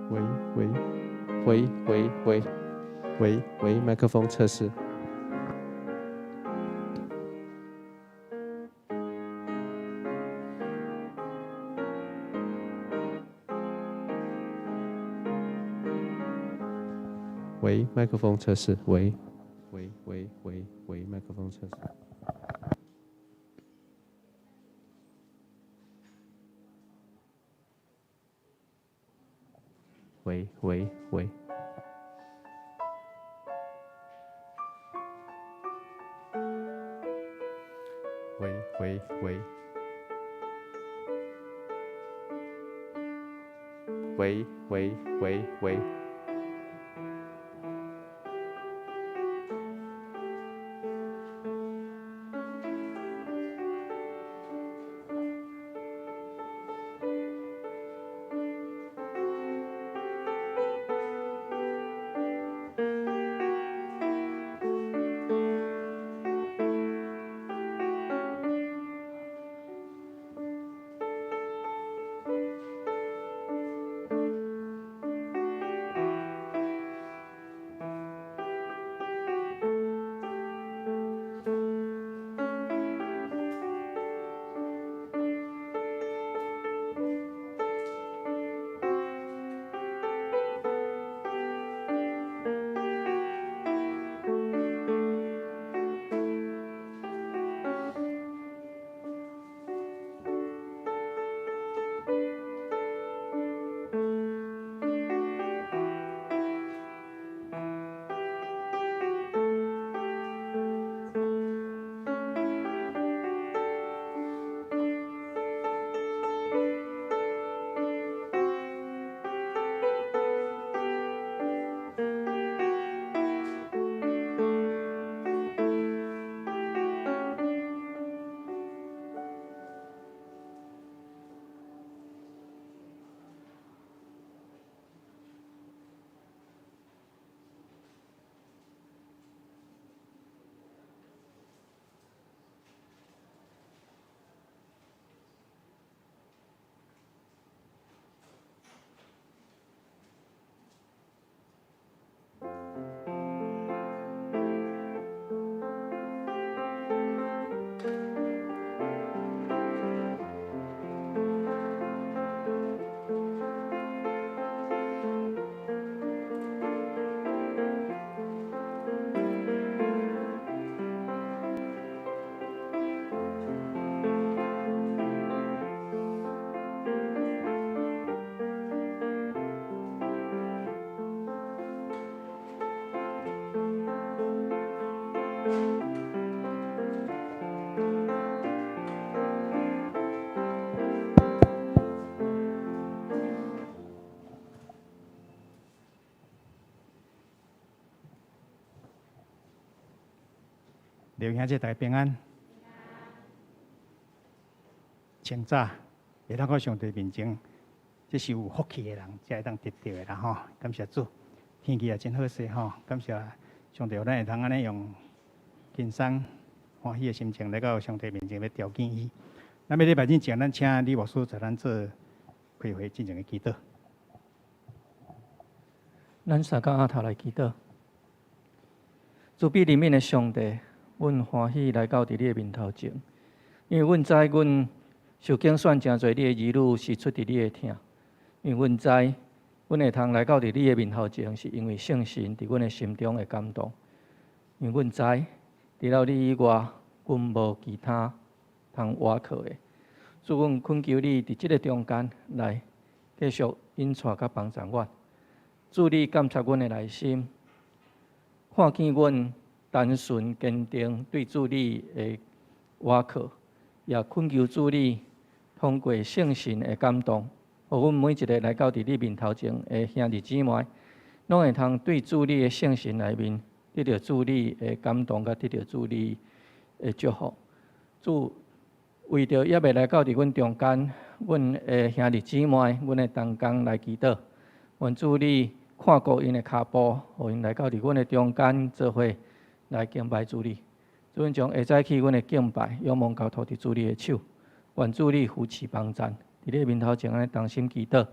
喂喂喂喂喂喂喂，麥克風測試。喂，麥克風測試。喂喂喂喂喂，麥克風測試。喂喂喂。喂喂喂。喂喂喂喂。 劉兄姐，大家平安。清早會當到上帝面前，這是有福氣的人才會當得著的啦吼。感謝主，天氣也真好勢吼。感謝上帝，予咱會當按呢用輕鬆歡喜的心情來到上帝面前欲朝見伊。咱欲禮拜進前，咱請李牧師帶咱做開會進前的祈禱。咱三個阿頭來祈禱，慈悲憐憫的上帝。阮歡喜來到佇你的面頭前，因為阮知阮受揀選誠濟你的兒女是出佇你的疼，因為阮知阮會通來到佇你的面頭前，是因為聖神佇阮的心中的感動。因為阮知除了你以外，阮無其他通倚靠的。主，阮懇求你佇這个中間來繼續引帶佮幫助阮。主，你監察阮的內心，看見阮單純堅定對主你的倚靠，也懇求主你通過聖神的感動，予阮每一个來到佇你面頭前的兄弟姊妹，攏會通對主你的聖神內面得著主你的感動，佮得著主你的祝福。主，為著猶未來到佇阮中間，阮的兄弟姊妹，阮的同工來祈禱，願主你看顧𪜶的跤步，予𪜶來到佇阮的中間做伙來敬拜主你。主，阮將下早起阮的敬拜，仰望交託佇主你的手，願主你扶持幫贊，佇你面頭前按呢同心祈禱，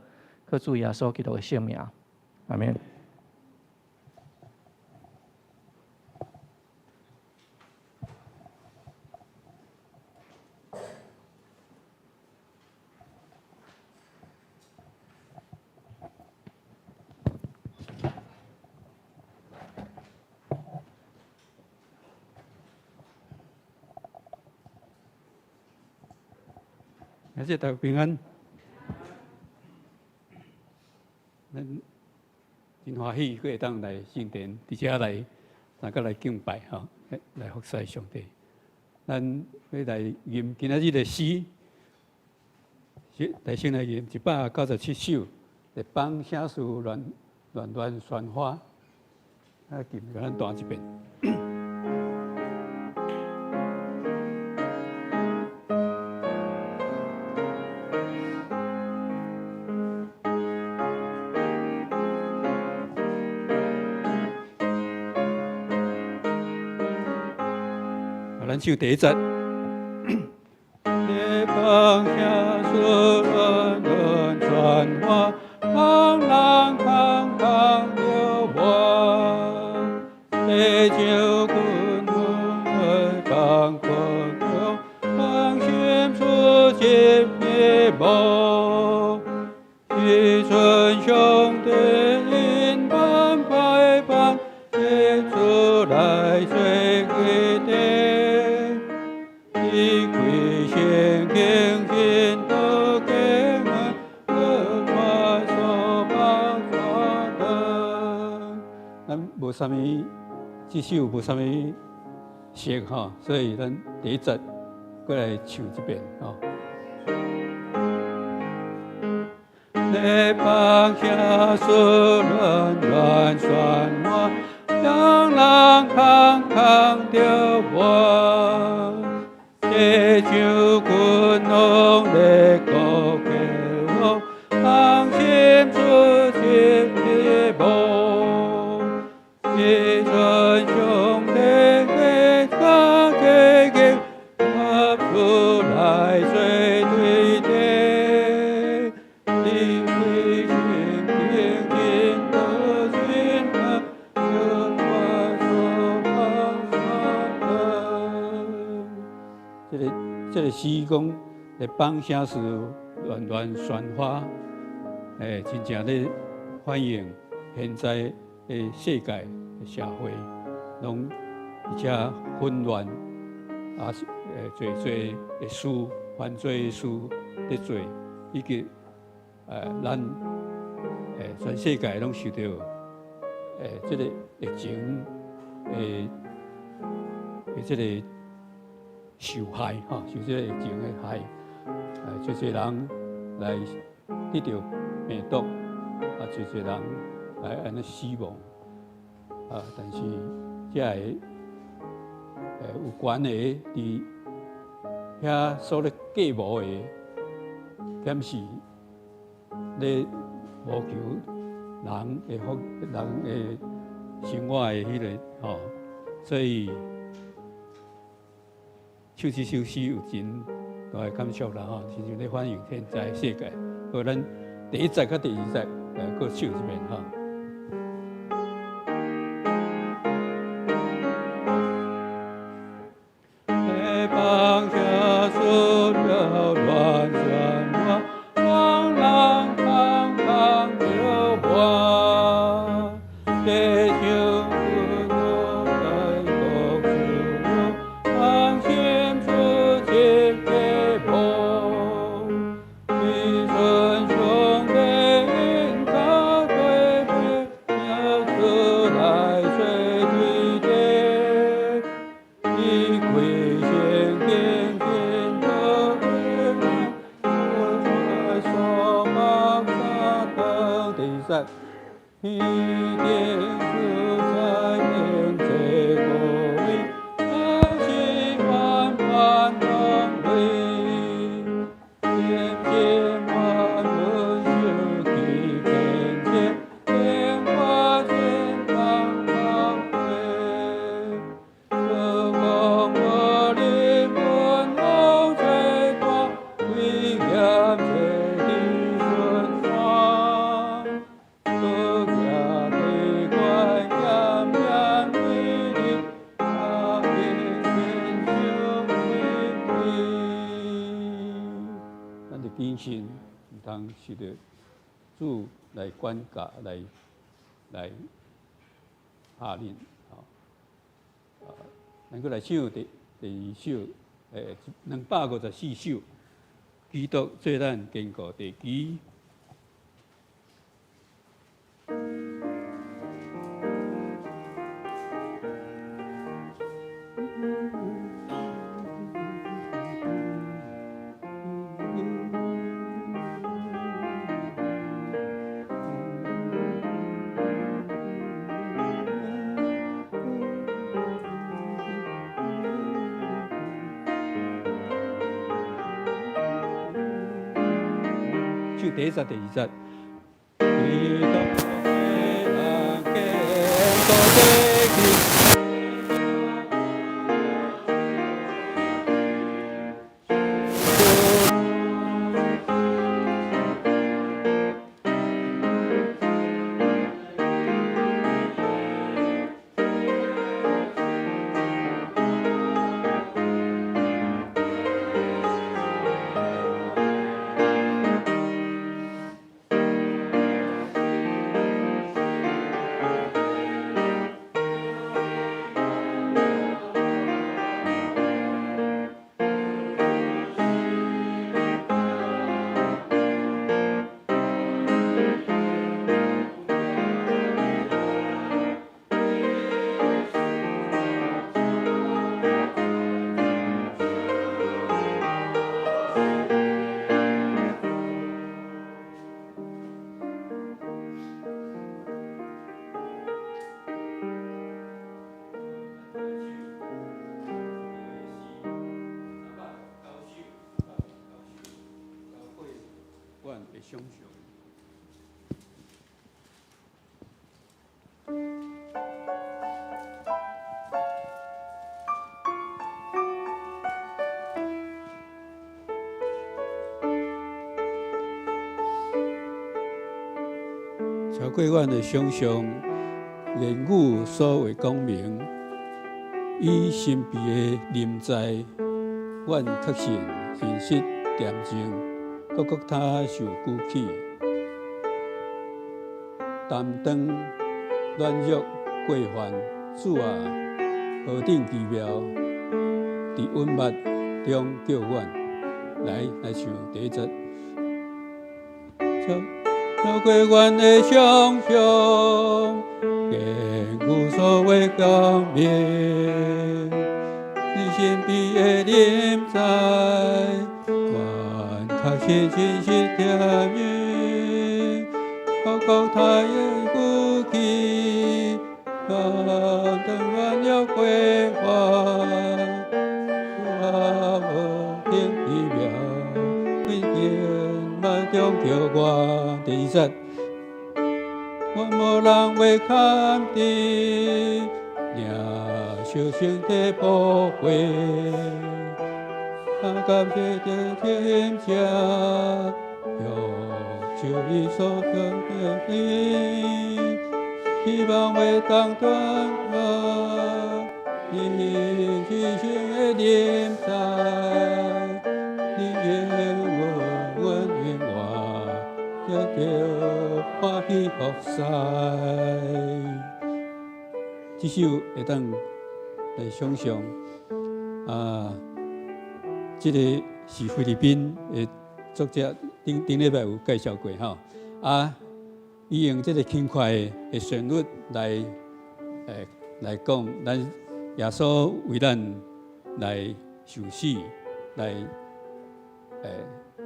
靠主耶穌基督的聖名，阿們。感謝大家平安。咱真歡喜，閣會當來聖殿，佇遮來大家來敬拜吼，來服侍上帝。咱欲來吟今仔日的詩，來先來吟197首，列邦城市亂亂亂喧譁。啊，吟共咱彈一遍。咱唱第一節。列邦城市亂亂喧譁，空人空空著無。地上君王來放國王，放心出入滅亡。時陣上帝因般派派，耶穌來做佢哋。伊開聖經真道經，樂快所目所得。咱無啥物，這首無啥物熟吼，所以咱第一節閣來唱一遍吼。列邦城市亂亂喧譁，讓人空空著無。地上君王列國國王，放心出入滅亡。時陣上帝的家的經，合出來做對的。你為聖經真道真樂快所目所得。這個詩講，列邦城市亂亂喧譁，真正咧反映現在的世界的社會，攏而且混亂，啊，是濟濟的事，犯罪的事咧做，以及咱全世界攏受著這个疫情的這个受害吼，受這个疫情的害，濟濟人來得著病毒，啊，濟濟人來按呢死亡，啊，但是這个有關的佇遐所咧計謀的，檢視咧謀求人的福，人的生活的彼個吼，所以唱這首詩有真大的感觸啦吼，親像咧反映現在世界。好，咱第一節佮第二節，閣唱一遍吼。列邦城市亂亂喧譁，讓人空空著無。地上君王列國國王，放心出入滅亡。時陣上帝因家對面，耶穌來做對的。伊開聖經真道經，樂快所目所得。第二節，天頂主在迎這個位，那是萬萬榮榮，漸漸萬物受其偏見，變化千方百變。主講我靈魂烏最大，危險這地順山。堅信，毋通受著主來管教，來拍恁，吼。咱閣來唱第二首，254首，基督做咱堅固地基。唱第一節、第二節。基督做咱堅固地基。想象。超過阮的想象，言語所未講明，以神秘的臨在，阮確信真實恬靜，各各他受舉起，擔當軟弱過犯，主啊，何等奇妙！佇隱密中叫阮來唱第一節。超過阮的想象，言語所未講明，你神秘的臨在，阮確信真實恬靜，各各他的舉起，擔當軟弱過犯，主啊，何等奇妙，佇隱密中叫我。第二節，阮無人會堪敵，領受聖體寶血，感謝這天者，享受伊所得的利，希望會當斷絕，你至聖的臨在，你應允阮永活，得著歡喜服侍。這首會當來想象啊，這個是菲律賓的作者，頂頂禮拜有介紹過吼。啊，伊用這個輕快的旋律來講，咱耶穌為咱來受死，來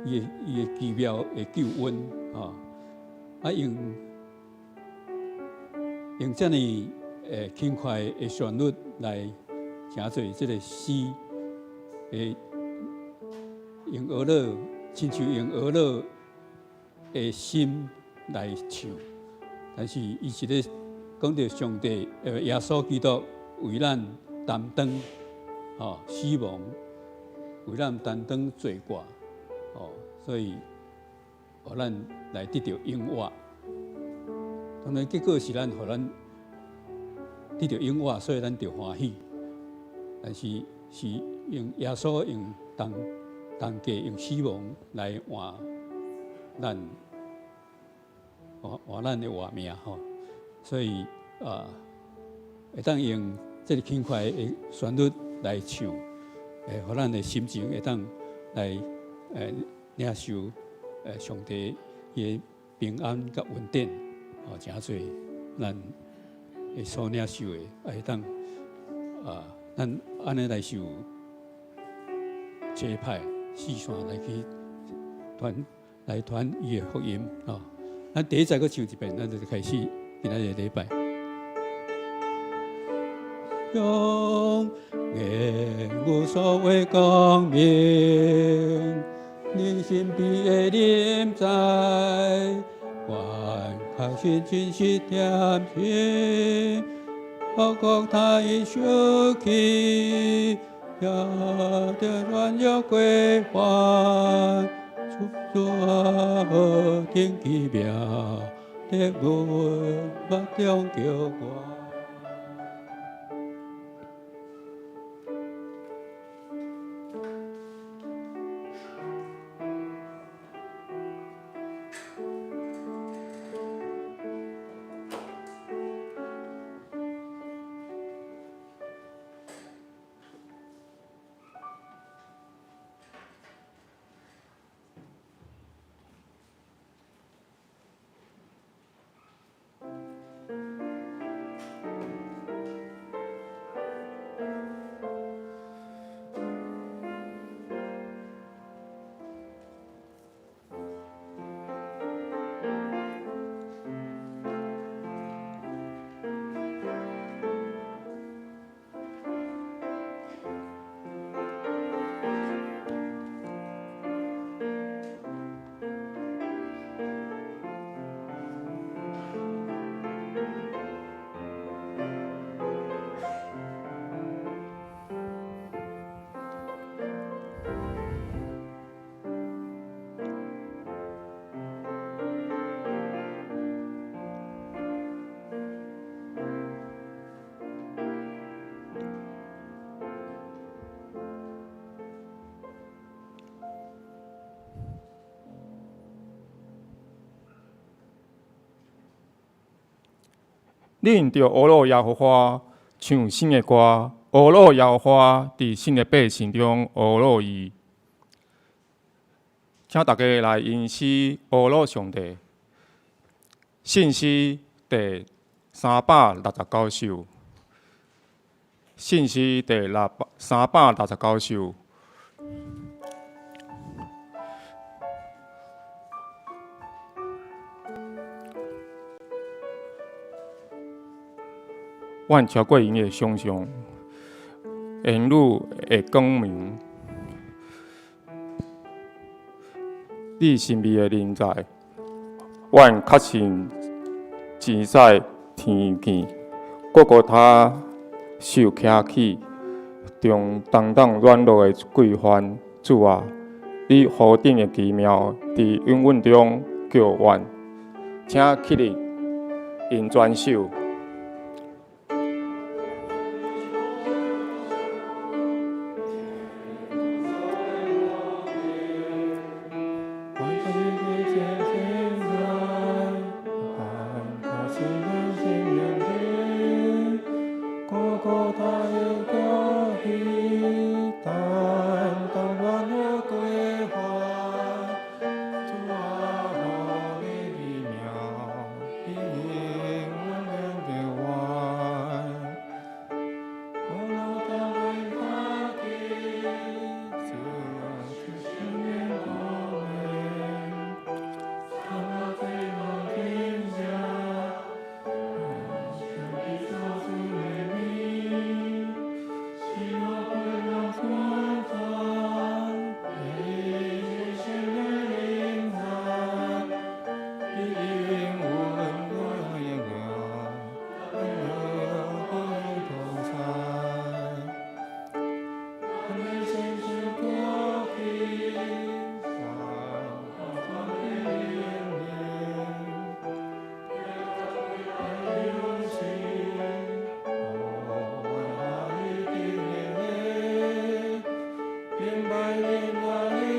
伊的奇妙的救恩吼。啊，用這爾輕快的旋律來成做這個詩的，用俄樂，親像用俄樂的心來唱，但是伊是咧講著上帝，耶穌基督為咱擔當，吼死亡，為咱擔當罪過，吼，所以予咱來得著永活。當然結果是咱予咱得著永活，所以咱著歡喜。但是是用耶穌用當同价用死亡来换咱换咱的活命吼，所以啊，會當用這个輕快的旋律來唱，會予咱的心情會當來領受上帝伊的平安佮恩典，吼，誠濟咱會所領受的，會當啊，咱按呢來受差派，四散來去傳來傳伊的福音，吼。咱第一節閣唱一遍，咱就開始今仔日的禮拜。永遠無所謂光明，你神秘的臨在，阮確信真實恬靜，各國他已受氣，也得軟弱歸還，主主啊，何等奇妙，在阮目中叫我。恁著呵咾耶和華，唱新的歌，呵咾耶和華，佇新的百姓中呵咾伊。請大家來吟詩呵咾上帝。信詩第369首。信詩第369首。阮超過𪜶的想像，言語的光明，你神秘的臨在，阮確信前世聽見，各各他受徛起，中擔當軟弱的規範。主啊，你何等的奇妙，佇永遠中叫阮，請起立，吟全首。明白。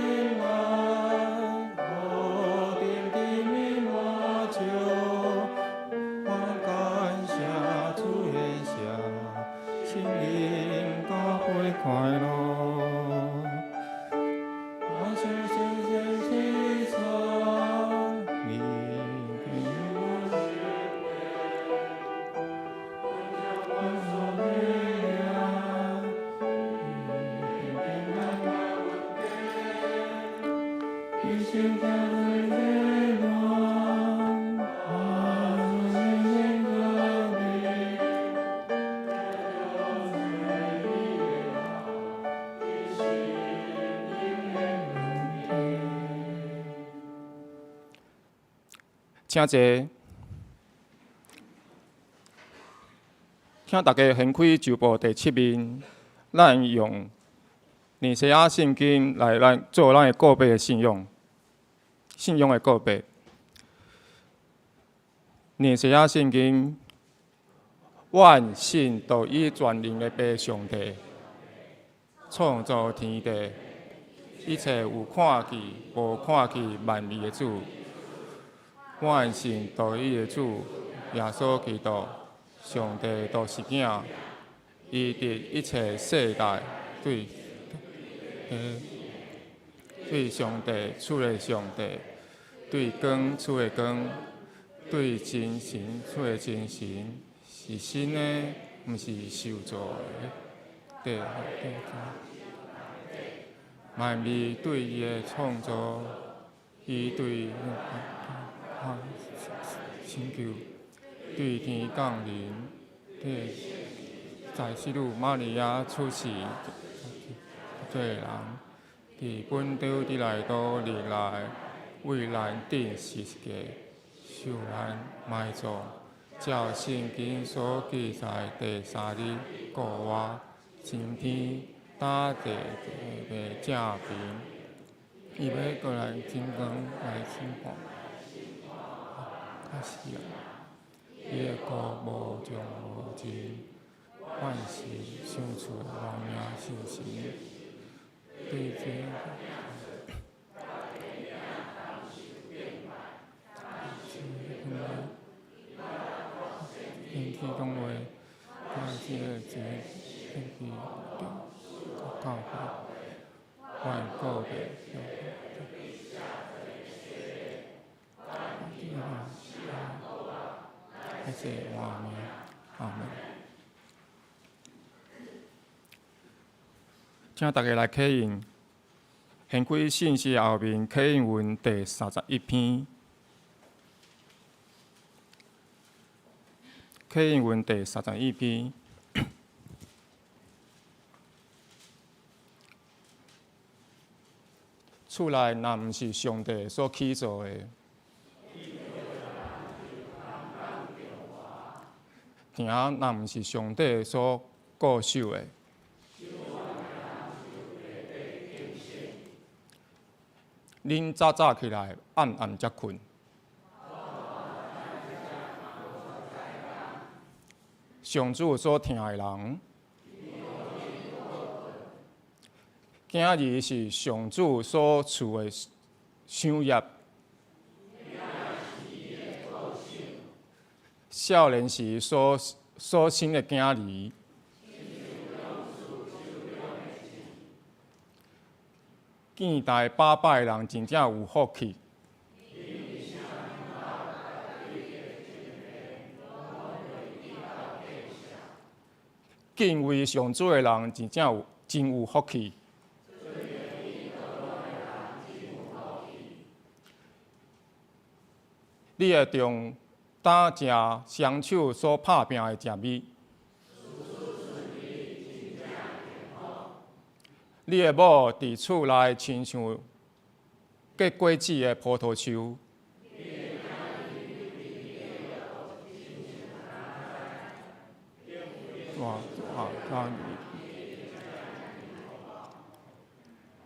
請坐，請大家掀開舊報第七面，咱用尼西亞聖經來咱做咱的告白的信仰，信仰的告白。尼西亞聖經，阮信獨一全能的父上帝，創造天地，一切有看見、無看見萬物的主。阮信獨一的主耶穌基督，上帝獨生囝，伊佇一切世代對上帝出的上帝，對光出的光，對真神出的真神，是生的，毋是受造的。對對，萬物對伊的創造，伊對。拯救，對天降臨，對在聖女瑪利亞出世做人，佇本丟彼拉多歷來為咱釘十字架，受難埋葬，照聖經所記載，第三日復活，升天，搭坐父的正邊，伊欲閣來審光來審判。較是啊，伊的國無窮無盡，萬事想出王名信心，對這天氣講話，看這個這天氣教會萬國的。謝謝阿門，阿門。請大家來啟用，掀開信息後面啟應文第31篇，啟應文第三十一篇。厝內若毋是上帝所起造的，埕若毋是上帝所固守的，恁早早起來，暗暗才睏。上主所疼的人，囝兒是上主所賜的賞業。少年時所生的囝兒，見大百百的人真正有福氣。敬畏上主的人真正有真有福氣。你會用擔食雙手所拍拚的食物。你的某佇厝內親像結果子的葡萄樹。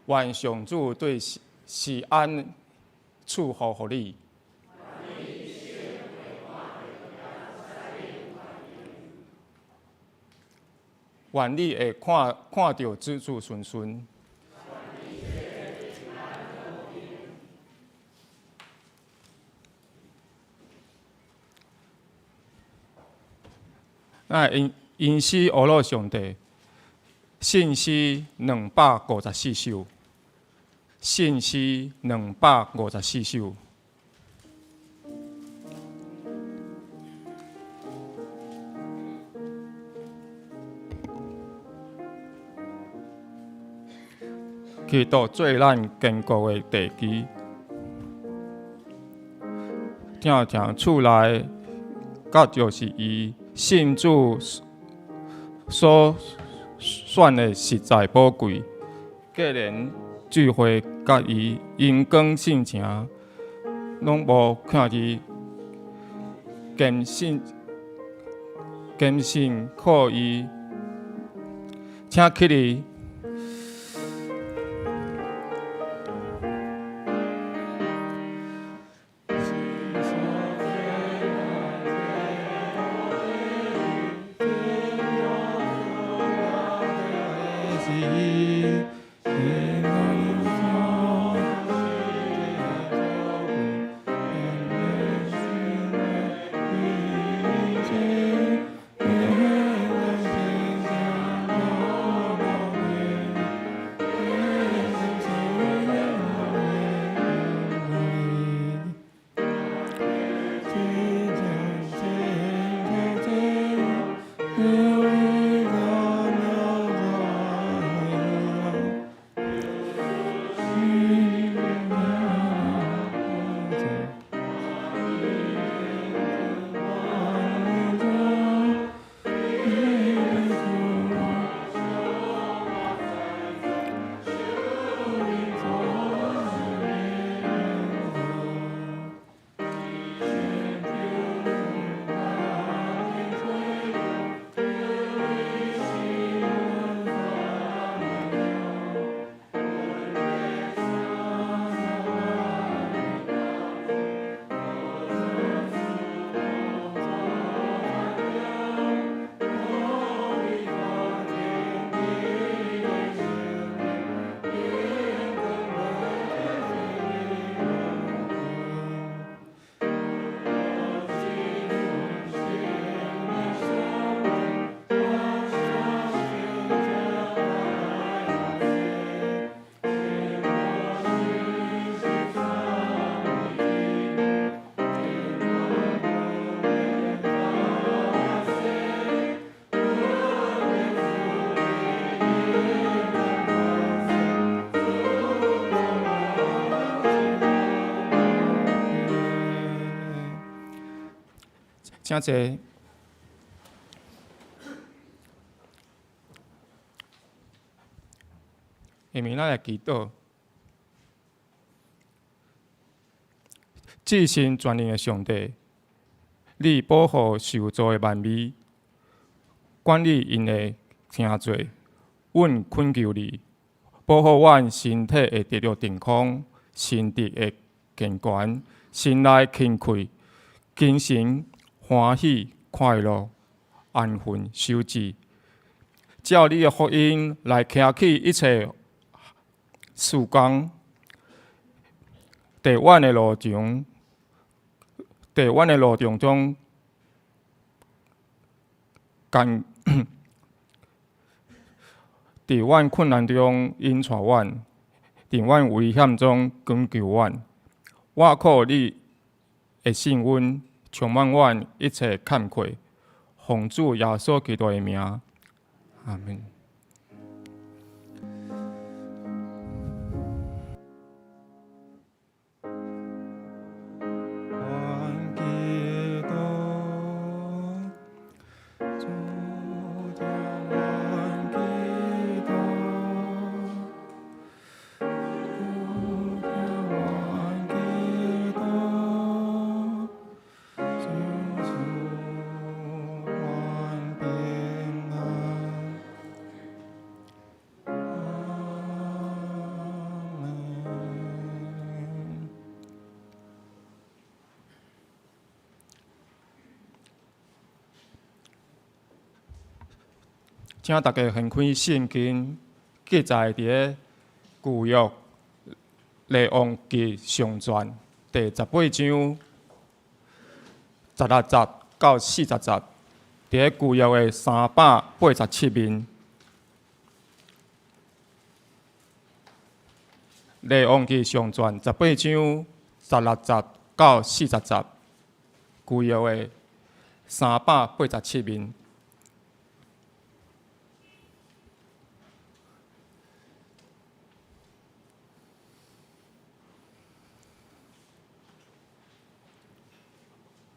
願上主對錫安賜福予你。願你會看著子子孫孫。那吟詩阿羅上帝，信詩254首，信詩254首。基督做咱堅固的地基。疼疼厝內，佮就是伊信主所選的實在寶貴。既然聚會佮伊榮光聖城，攏無看見堅信堅信靠伊，請起立。請坐。下面咱來祈禱。至神全能的上帝，你保護受造的萬物，管理𪜶的工作，阮懇求你，保護阮身體會得著健康，心智會健全，身內勤快，精神歡喜快樂，安分守己。照你的福音來開啟一切事工，佇阮的路程，佇阮的路程中，干佇阮困難中引帶阮，佇阮危險中拯救阮。我靠你的信阮，充滿阮一切欠缺。奉主耶穌基督的名，阿門。請大家翻開聖經，記載佇咧舊約列王紀上傳第十八章十六節到四十節，佇咧舊約的387面。列王紀上傳十八章十六節到四十節，舊約的387面。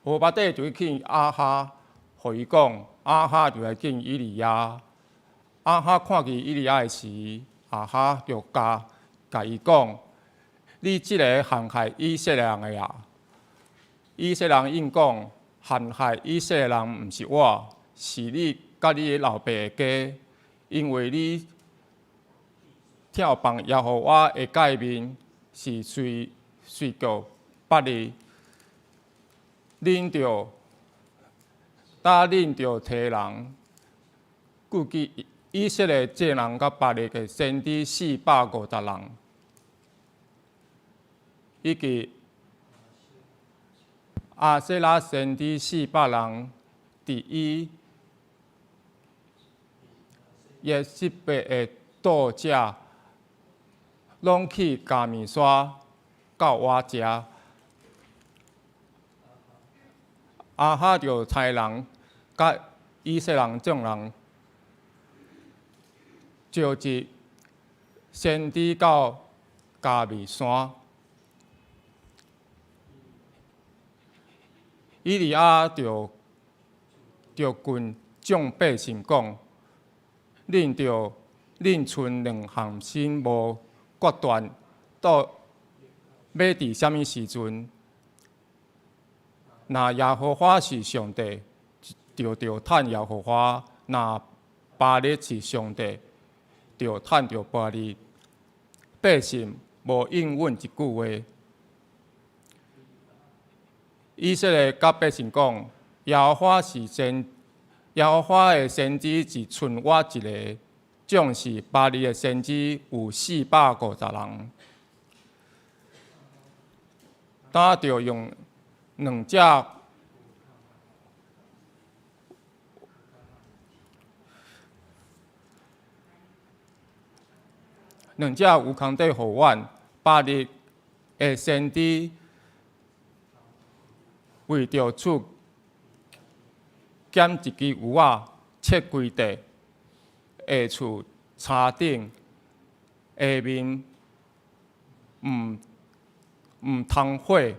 俄巴底就去見亞哈，予伊講，亞哈就來見以利亞。亞哈看見以利亞的時，亞哈就共伊講：你這个陷害以色列人的啊！以色列人應講：陷害以色列人毋是我，是你佮你的老爸的家，因為你拆放耶和華的誡命，是隨隨著巴力，恁著搭恁著提人，顧及以色列眾人佮巴力的先知450人，以及亞舍拉先知400人，佇伊耶洗別的肚者，攏去迦密山到我遮。亞哈就差人佮以色列眾人召集先知到迦密山。以利亞就就訓眾百姓講：恁著恁賰兩項心無決斷，到欲佇啥物時陣？若耶和華是上帝，就著趁耶和華；若巴力是上帝，就趁著巴力。百姓無應允一句話。以色列佮百姓講：耶和華是先，耶和華的先知只賰我一个，縱是巴力的先知有450人。當著用兩隻兩隻牛空底予阮，巴力的先知為著厝撿一支牛仔，切規塊，下厝柴頂，下面毋通火。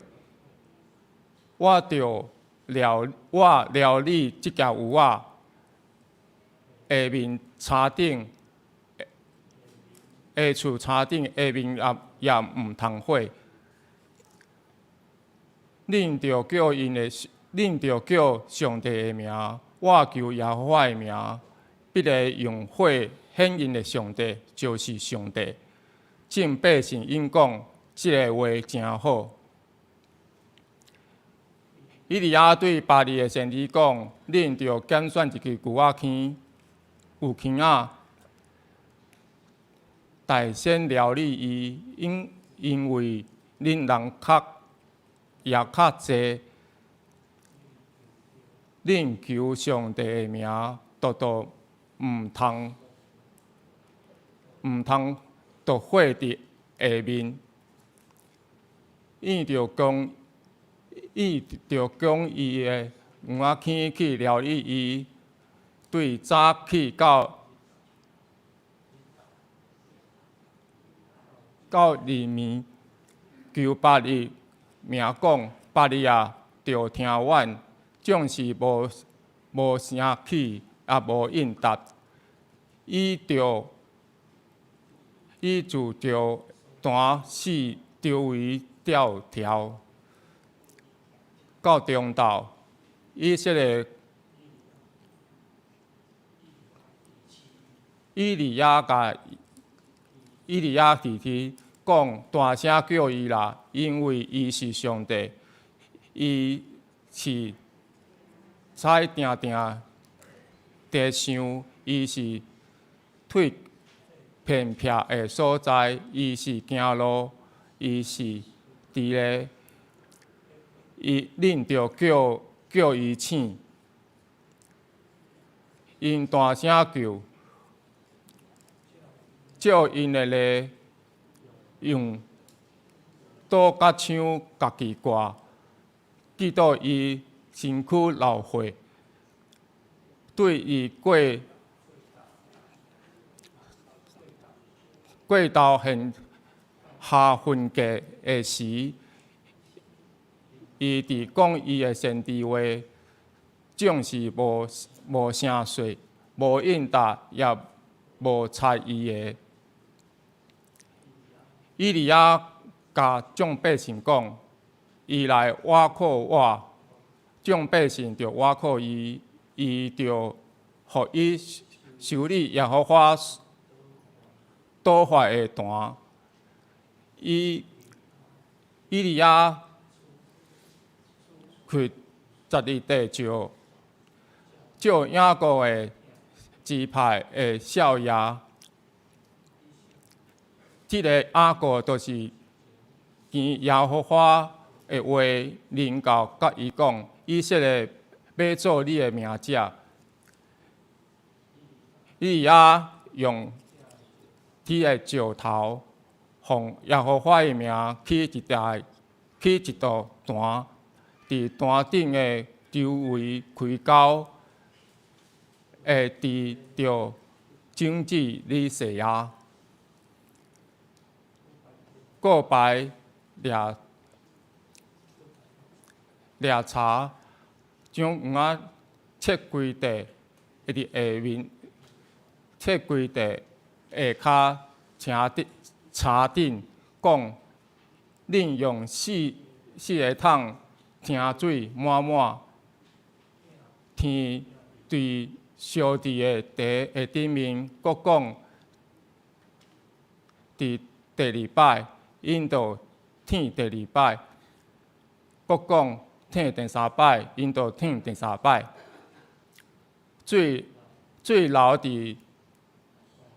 我著料我料理這支牛仔，下面柴頂，下厝柴頂下面也也毋通火。恁著叫𪜶的，恁著叫上帝的名，我求耶和華的名，彼个用火顯現的上帝就是上帝。眾百姓應講，這个話誠好。以利亞對巴力的先知講：恁著揀選一支牛仔坑，牛坑仔，大先料理伊，因因為恁人較也較濟，恁求上帝的名，獨獨毋通毋通著火佇下面。伊著講，伊著講伊的牛仔坑去料理伊，對早起到到黎明，求巴力名講，巴力啊，著聽阮，總是無無聲氣，也無應答。伊著伊就著壇四周圍吊柱，到中晝，以色列以利亞共以利亞弟弟講，大聲叫伊啦，因為伊是上帝，伊是踩定定佇想，伊是退偏僻的所在，伊是行路，伊是佇咧，伊恁著叫叫伊醒，𪜶大聲求，照𪜶的例，用刀佮槍家己割，結果伊身軀流血，對伊過過頭現下分界的時，伊佇講伊的先知話，總是無聲說，無應答，也無睬伊的。以利亞共眾百姓講：伊來倚靠我，眾百姓就倚靠伊，伊就予伊修理耶和華倒發的壇。以利亞去12塊石，照雅各的支派的數額。這个雅各就是見耶和華的話臨到，佮伊講：以色列欲做你的名者。以利亞用這个石頭，奉耶和華的名起一道壇，佇壇頂的周圍開溝，會貯著種子利細亞。過排掠掠柴，將糜仔切開塊，佇下面切開塊下跤車頂柴頂，講：恁用四个桶添水滿滿，天對燒佇的茶的頂面，閣講佇第二擺，𪜶就添第二擺，閣講添第三擺，𪜶就添第三擺。水流佇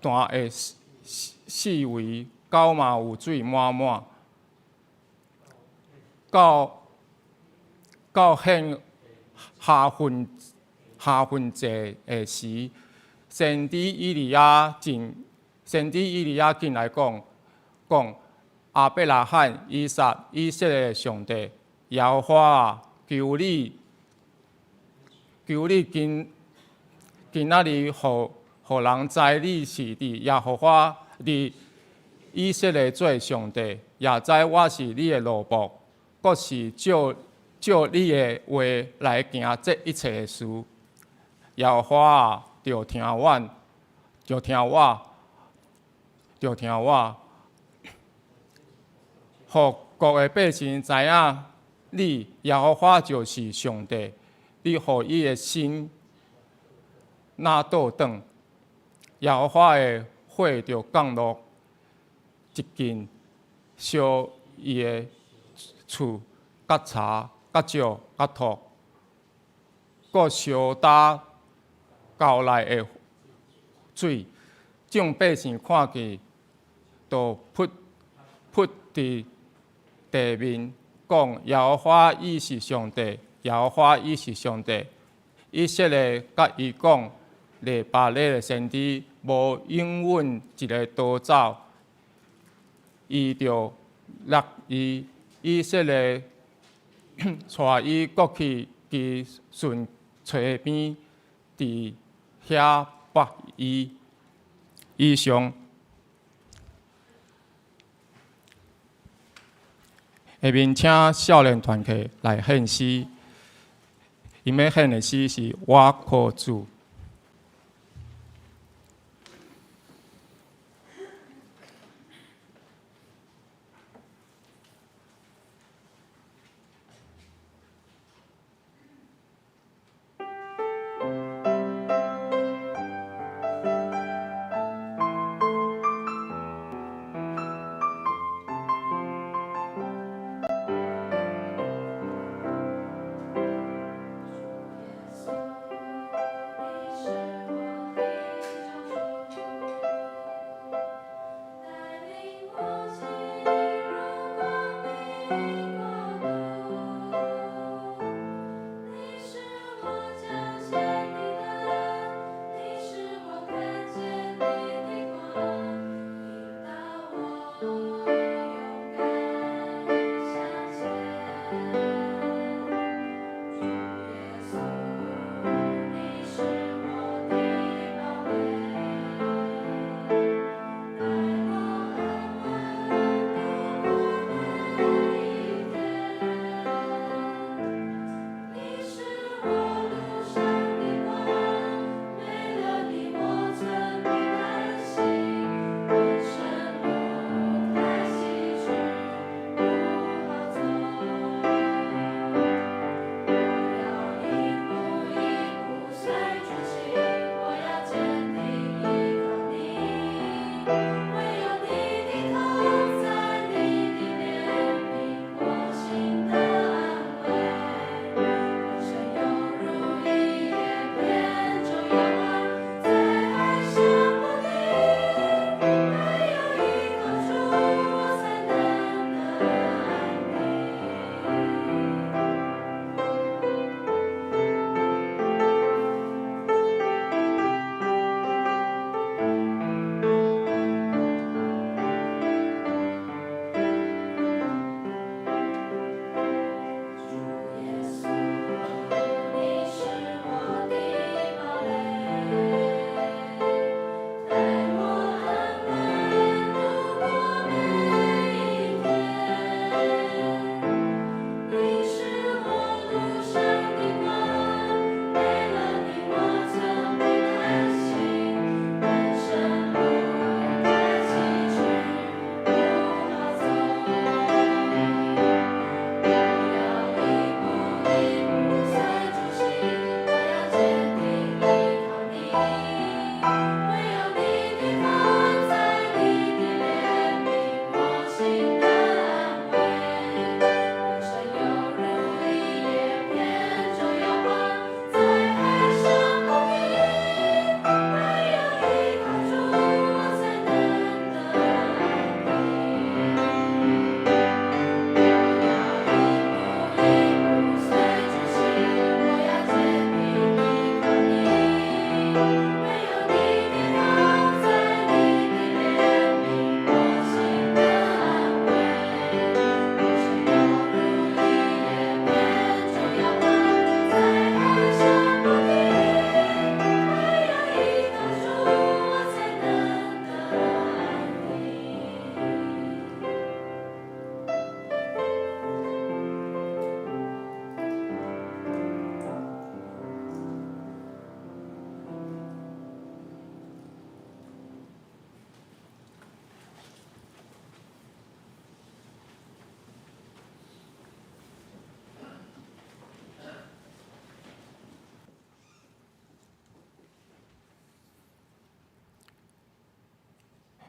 壇的四圍，溝嘛有水滿滿。到獻下份祭的時，先知以利亞進來講講亞伯拉罕、以撒、以色列的上帝耶和華啊，求你今仔日予人知你是佇耶和華佇以色列做上帝，也知我是你的奴僕，閣是照你的話來行這一切的事。耶和華啊，著聽阮，著聽我，著聽我，予國的百姓知影你耶和華就是上帝，你予伊的心若倒轉，耶和華的火就降落一棍，燒伊的厝、佮柴、佮石、佮土，閣燒焦溝內的水。眾百姓看見，就伏伏佇地面，講：耶和華伊是上帝，耶和華伊是上帝。以色列佮伊講，禮巴力的先知無應允一个逃走，伊就掠伊。以色列帶伊過去基順溪邊，佇遐縛伊。以上。下面請少年團契來獻詩，𪜶欲獻的詩是《我靠主》。主耶穌。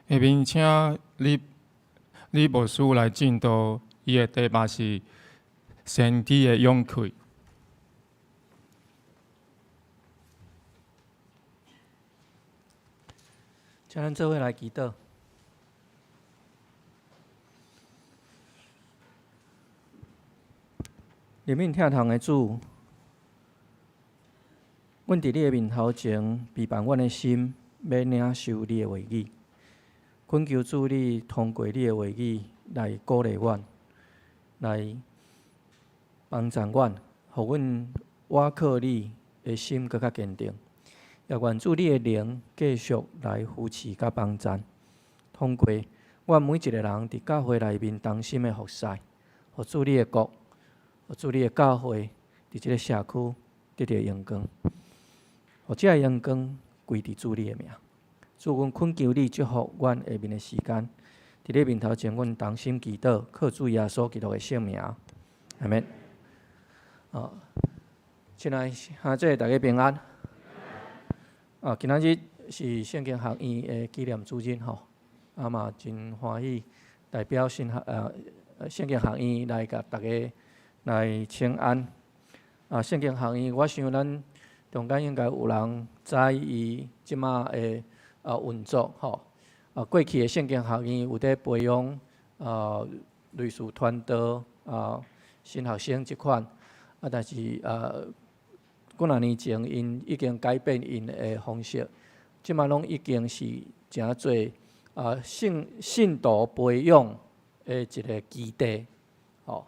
下面請李李牧師來證道，伊的題目是先知的勇氣。請咱做伙來祈禱。憐憫疼痛的主，阮佇你的面頭前，備辦阮的心，欲領受你的話語。懇求主你通過你的話語來鼓勵阮，來幫助阮，予阮倚靠你的心閣較堅定。也願主你的靈繼續來扶持佮幫助，通過阮每一个人佇教會內面同心的服侍，予主你的國，予主你的教會佇這个社區得著榮光，予這个榮光歸佇主你的名。主，阮懇求你祝福阮下面的時間，佇你面頭前，阮同心祈禱，靠主耶穌基督的聖名，阿們。啊，親愛兄姊，大家平安。啊，今仔日是聖經學院的紀念主日吼，啊嘛真歡喜，代表神學聖經學院來共大家來請安。啊，聖經學院，我想咱中間應該有人知伊這馬的運作吼。啊，過去的聖經學院有佇培養類似傳道啊神學生這款，啊，但是幾若年前，𪜶已經改變𪜶的方式，這馬攏已經是誠濟信信徒培養的一個基地，吼，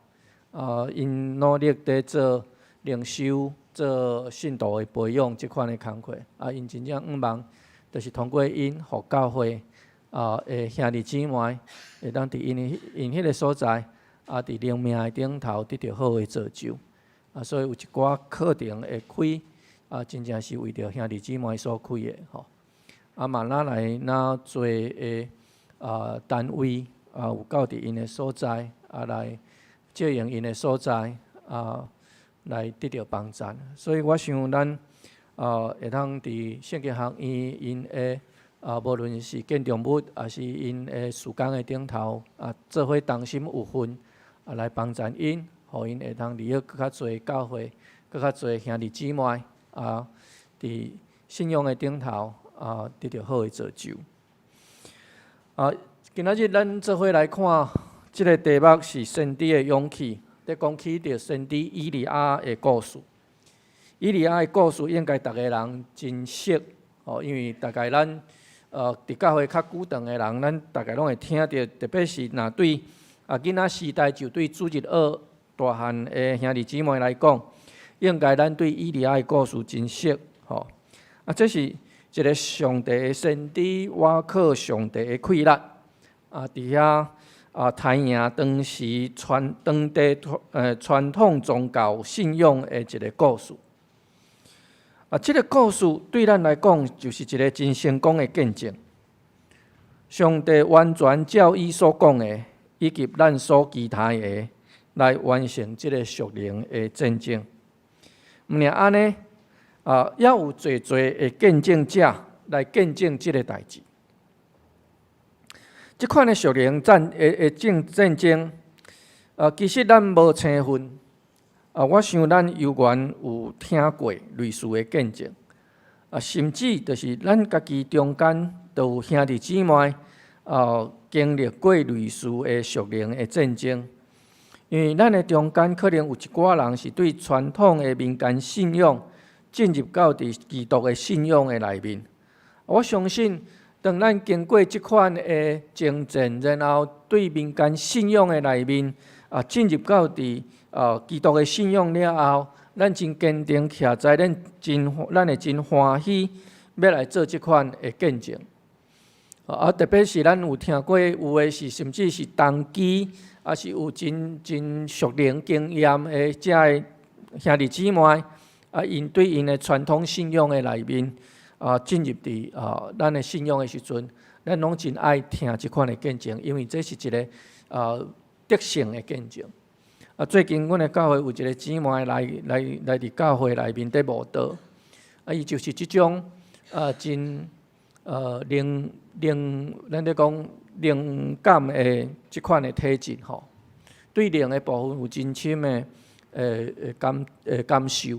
啊，𪜶努力佇做靈修、做信徒的培養這款的工課，啊，𪜶真正向望，就是通過𪜶，予教會的兄弟姊妹會當佇𪜶彼个所在，啊，佇靈命的頂頭得著好的造就。啊，所以有一寡課程會開，啊，真正是為著兄弟姊妹所開的吼。啊，嘛，咱來若濟的單位啊，有到佇𪜶的所在，啊，來借用𪜶的所在，啊，來得著幫助。所以我想咱會當佇聖經學院𪜶的無論是建築物，抑是𪜶的事工的頂頭，啊，做伙同心有份，啊，來幫助𪜶。予𪜶會當利益閣較濟教會，閣較濟兄弟姊妹啊，佇信仰的頂頭啊，得著好的造就。啊，今仔日咱做伙來看這个題目是先知的勇氣，咧講起著先知以利亞的故事。以利亞的故事應該逐个人真熟，哦，因為大概咱佇教會較久長的人，咱大概攏會聽著，特別是若對囡仔時代就對主日學大漢的兄弟姊妹來講，應該咱對以利亞的故事真熟，吼。啊，這是一个上帝的先知，倚靠上帝的氣力，啊，佇遐啊，刣贏當時傳當地傳統宗教信仰的一个故事。啊，這个故事對咱來講，就是一个真成功的見證。上帝完全照伊所講的，以及咱所期待的，來完成這个屬靈的戰爭。毋爾按呢，啊，猶有濟濟的見證者來見證這个代誌。這款的屬靈戰的的戰戰爭，啊，其實咱無生份。啊，我想咱猶原有聽過類似的見證。啊，甚至就是咱家己中間都有兄弟姊妹啊，經歷過類似的屬靈的戰爭。因為咱的中間可能有一寡人是對傳統的民間信仰進入到佇基督的信仰的內面。我相信，當咱經過這款的征戰，然後對民間信仰的內面啊，進入到佇基督的信仰了後，咱真堅定徛在咱真，咱會真歡喜，欲來做這款的見證。啊，特別是咱有聽過有的是，甚至是同居，抑是有真真屬靈經驗的遮个兄弟姊妹，啊，𪜶對𪜶的傳統信仰的內面，啊，進入佇咱的信仰的時陣，咱攏真愛聽這款的見證，因為這是一个得勝的見證。啊，最近阮的教會有一个姊妹來來來佇教會內面佇慕道，啊，伊就是這種真。靈靈，咱咧講靈感的這款的體質吼，對靈的部分有真深的感受，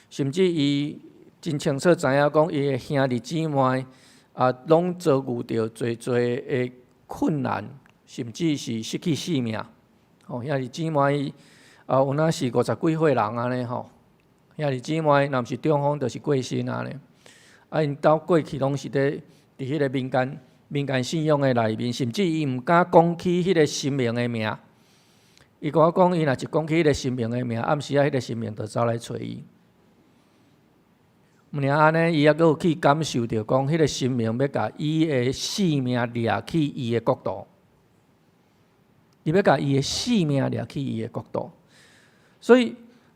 甚至伊真清楚知影講，伊的兄弟姊妹啊，攏遭遇著濟濟的困難，甚至是失去性命。吼，兄弟姊妹啊，有若是50幾歲人按呢吼，兄弟姊妹若毋是中風，就是過身按呢。啊，𪜶兜過去攏是佇彼個民間信仰的內面，甚至伊毋敢講起彼個神明的名。伊共我講，伊若一講起彼個神明的名，暗時仔彼個神明就走來揣伊。毋爾按呢，伊猶閣有去感受著講，彼個神明欲共伊的性命掠去伊的國度，伊欲共伊的性命掠去伊的國度。所以，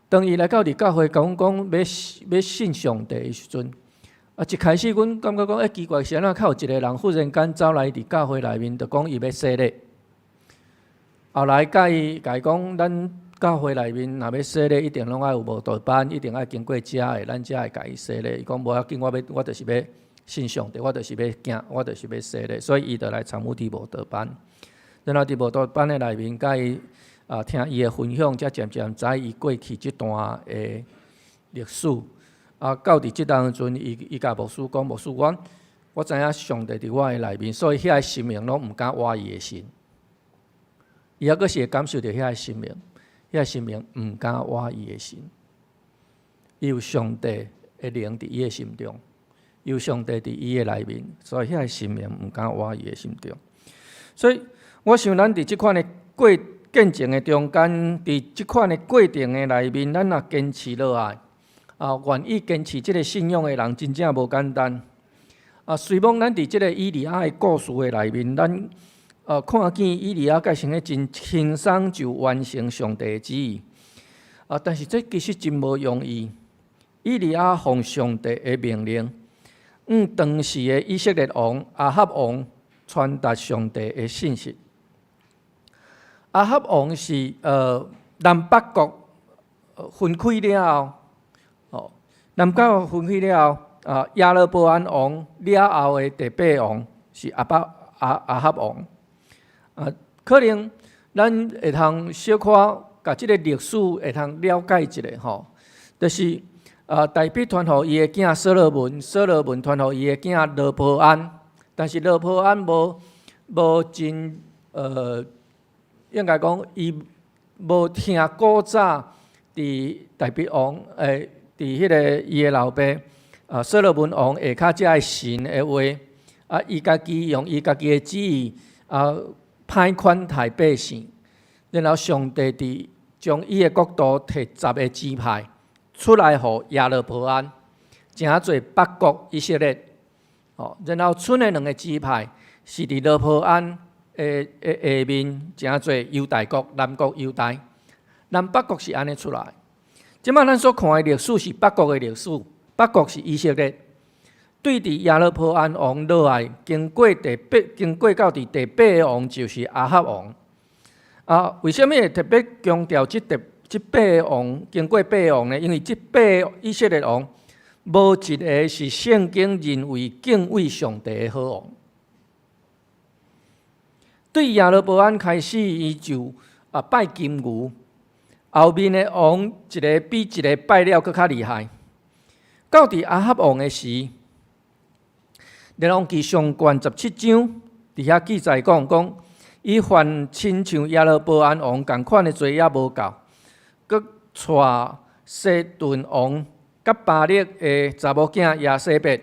當伊來到佇教會，共阮講欲信上帝的時陣，啊，一開始阮感覺講，欸，奇怪，是按怎較有一個人忽然間走來佇教會內面，就講伊欲洗禮。後來共伊講，咱教會內面若欲洗禮，一定攏愛有慕道班，一定愛經過遮的，咱才會共伊洗禮。伊講無要緊，我就是欲信上帝，我就是欲行，我就是欲洗禮，所以伊就來參與佇慕道班。然後佇慕道班的內面，共伊聽伊的分享，才漸漸知伊過去這段的歷史。啊，到佇這當陣，伊共牧師講，牧師，我知影上帝佇我的內面，所以遐个神明攏毋敢倚伊的身。伊猶閣是會感受著遐个神明，遐个神明毋敢倚伊的身。伊有上帝的靈佇伊的心中，有上帝佇伊的內面，所以遐个神明毋敢倚伊的心中。所以，我想咱佇這款的過見證的中間，佇這款的過程的內面，咱若堅持落來，啊，願意堅持這个信仰的人，真正無簡單。啊，雖罔咱佇這个以利亞的故事的內面，咱看見以利亞蓋成個真輕鬆就完成上帝的旨意。啊，但是這其實真無容易。以利亞奉上帝的命令，向當時的以色列王亞哈王傳達上帝的信息。亞哈王是南北國分開了後，哦，南北國分開了後，啊，耶羅波安王了後的第八王是亞哈王。啊，可能咱會通小可共這个歷史會通了解一下吼，就是大衛傳予伊的囝所羅門，所羅門傳予伊的囝羅波安，但是羅波安無真應該講伊無聽古早佇大衛王佇彼个伊的老爸所羅門王下跤遮的神的話，啊，伊家己用伊家己的旨意啊，歹款待百姓，然後上帝佇將伊的國度提10個支派出來予耶羅波安，成做北國以色列。哦，然後賰的兩個支派是佇羅波安的下面，成做猶大國、南國猶大。南北國是按呢出來。這擺咱所看的歷史是北國的歷史，北國是以色列。對佇耶羅波安王落來，經過第八，經過到佇第八个王就是亞哈王。啊，為啥物會特別強調這八个王經過八個王呢？因為這八个以色列王，無一个是聖經認為敬畏上帝的好王。對耶羅波安開始，伊就拜金牛，後面的王一个比一个拜了閣較厲害。到佇亞哈王的時，列王紀上卷17章，佇遐記載講講，伊犯親像耶羅波安王仝款的罪也無夠，閣娶西頓王結巴力的查某囝耶洗別，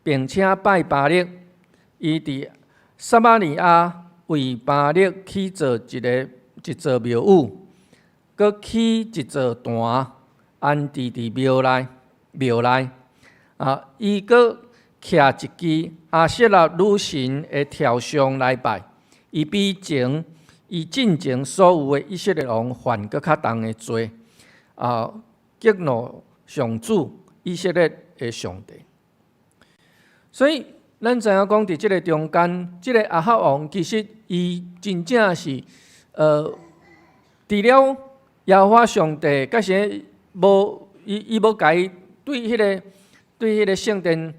並且拜巴力。伊佇撒瑪利亞為巴力起造一座廟宇，閣起一座壇，安置佇廟內。啊，伊閣徛一支亞舍拉女神的雕像來拜，伊進前所有的以色列王犯閣較重的罪，啊，激怒上主以色列的上帝。所以，咱知影講，佇這个中間，這个亞哈王其實伊真正是，除了耶和華上帝，佮啥無伊無共伊對彼个聖殿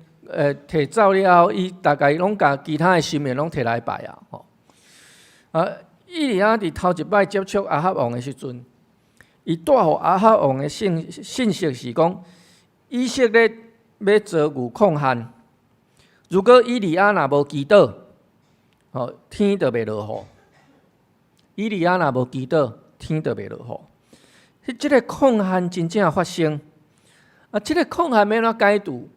提走了後，伊大概攏共其他的神明攏提來拜啊，吼。啊，以利亞佇頭一擺接觸亞哈王的時陣，伊帶予亞哈王的信息是講，以色列欲遭遇礦旱，如果以利亞若無祈禱，吼，天就袂落雨。以利亞若無祈禱，天就袂落雨。彼這个礦旱真正發生，啊，這个礦旱欲按怎解除？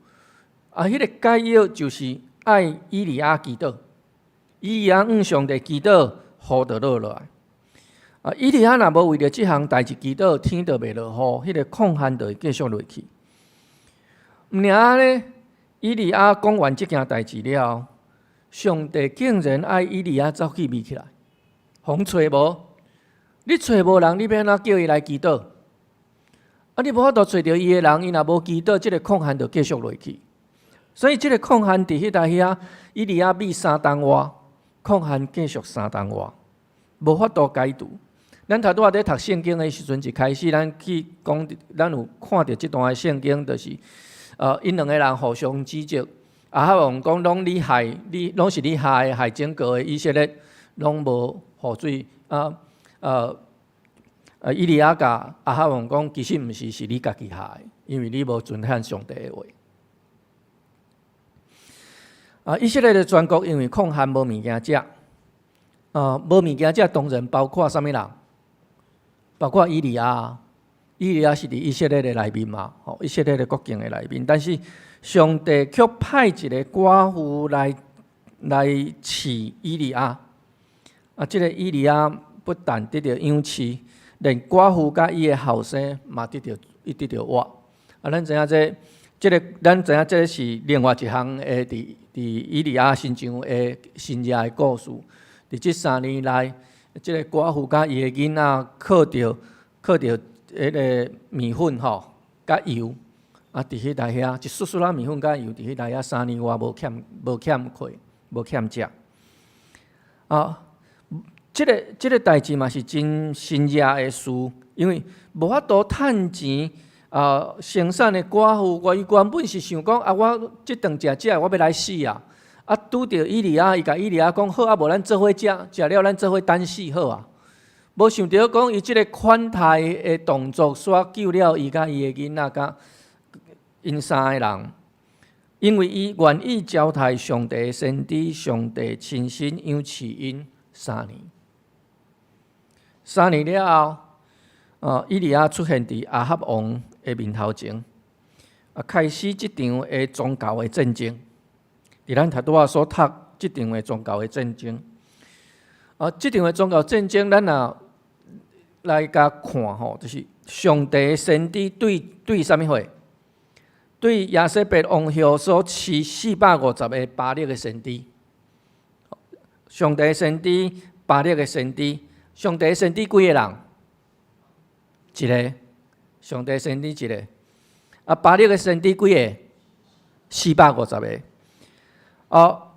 啊，彼个解藥就是愛以利亞祈禱，以利亞向上帝祈禱，雨就落落來。啊，以利亞若無為著這項代誌祈禱，天就袂落雨，彼个礦旱就會繼續落去。毋爾呢，以利亞講完這件代誌了後，上帝竟然愛以利亞走去覓起來，予阮揣無？你揣無人，你欲按怎叫伊來祈禱？啊，你無法度揣著伊的人，伊若無祈禱，這个礦旱就繼續落去。所以，這个礦旱佇彼搭遐，以利亞覓3冬外，礦旱繼續3冬外，無法度解除。咱頭拄仔佇讀聖經的時陣，一開始咱去講，咱有看著這段的聖經，就是𪜶兩个人互相指責。亞哈王講，攏你害，你攏是你害，害整個的以色列攏無雨水。啊，以利亞共亞哈王講，其實毋是，是你家己害，因為你無遵行上帝的話。啊，以色列的全國因為礦旱無物件食，啊，無物件食，當然包括啥物人？包括以利亞，以利亞是佇以色列的內面嘛，吼，以色列的國境的內面。但是上帝卻派一个寡婦來飼以利亞。啊，這个以利亞不但得著養飼，連寡婦佮伊的後生嘛得著伊得著活。啊，咱知影這，這个咱知影這是另外一項的佇以利亞身上的神蹟的故事。佇這3年內，這个寡婦佮伊的囡仔靠著彼个麵粉吼，佮油，啊，佇彼搭遐一絲絲仔麵粉佮油，佇彼搭遐3年外無欠缺，無欠食。啊，這个代誌嘛是真神蹟的事，因為無法度趁錢啊，生產的寡婦，我伊原本是想講啊，我這頓食食，我欲來死啊！啊，拄著以利亞，伊共以利亞講好啊，無咱做伙食，食了咱做伙等死好啊。無想著講伊這个款待的動作，煞救了伊佮伊的囡仔佮𪜶三个人，因為伊願意交代上帝的先知，上帝親身養飼𪜶三年。3年了後，以利亞出現佇亞哈王的面頭前，啊，開始這場的宗教的戰爭。佇咱頭拄仔所讀這場的宗教的戰爭，啊，這場的宗教戰爭，咱若來共看吼，就是上帝的先知對啥物貨？對耶洗別王后所飼450个巴力的先知，上帝的先知，巴力的先知，上帝的先知幾个人？一个，上帝先知一个，啊，巴力的先知幾个？450个。哦，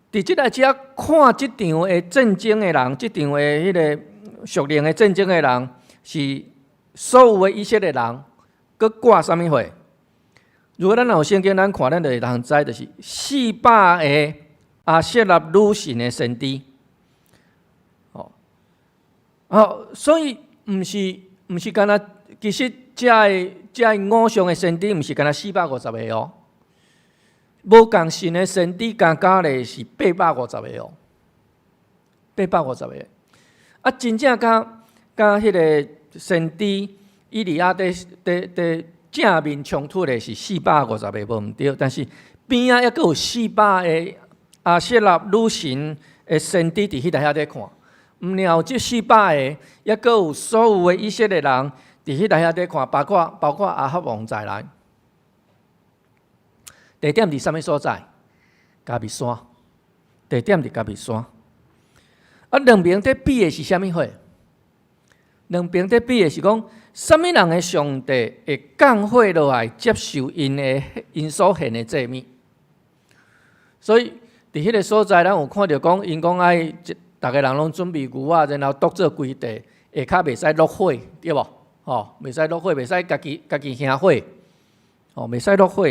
佇這个遮看這場的戰爭的人，這場的彼个屬靈的戰爭的人，是所有的以色列人，閣掛啥物貨？如果咱若有聖經，咱看咱就會當知，就是400个亞設拉女神的先知。哦，好，所以毋是干焦，其實這个偶像的先知，毋是干焦450个哦。無仝神的先知加加咧是八百五十个哦，八百五十个。啊，真正佮彼个先知以利亞佇正面衝突的是四百五十个，無毋對。但是邊仔猶閣有400个亞設拉女神的先知佇彼搭遐咧看，毋爾有這四百个，猶閣有所有的以色列人佇彼搭遐咧看，包括亞哈王在內。地點佇啥物所在？迦密山。地點佇迦密山。啊，兩邊佇比的是啥物貨？兩邊佇比的是講，啥物人的上帝會降火落來接受𪜶所獻的祭物？所以佇彼个所在，咱有看著講，𪜶講愛逐个人攏準備牛仔，然後當做規地，下跤袂使落火，對無？吼，袂使落火，袂使家己家己燃火，吼，袂使落火。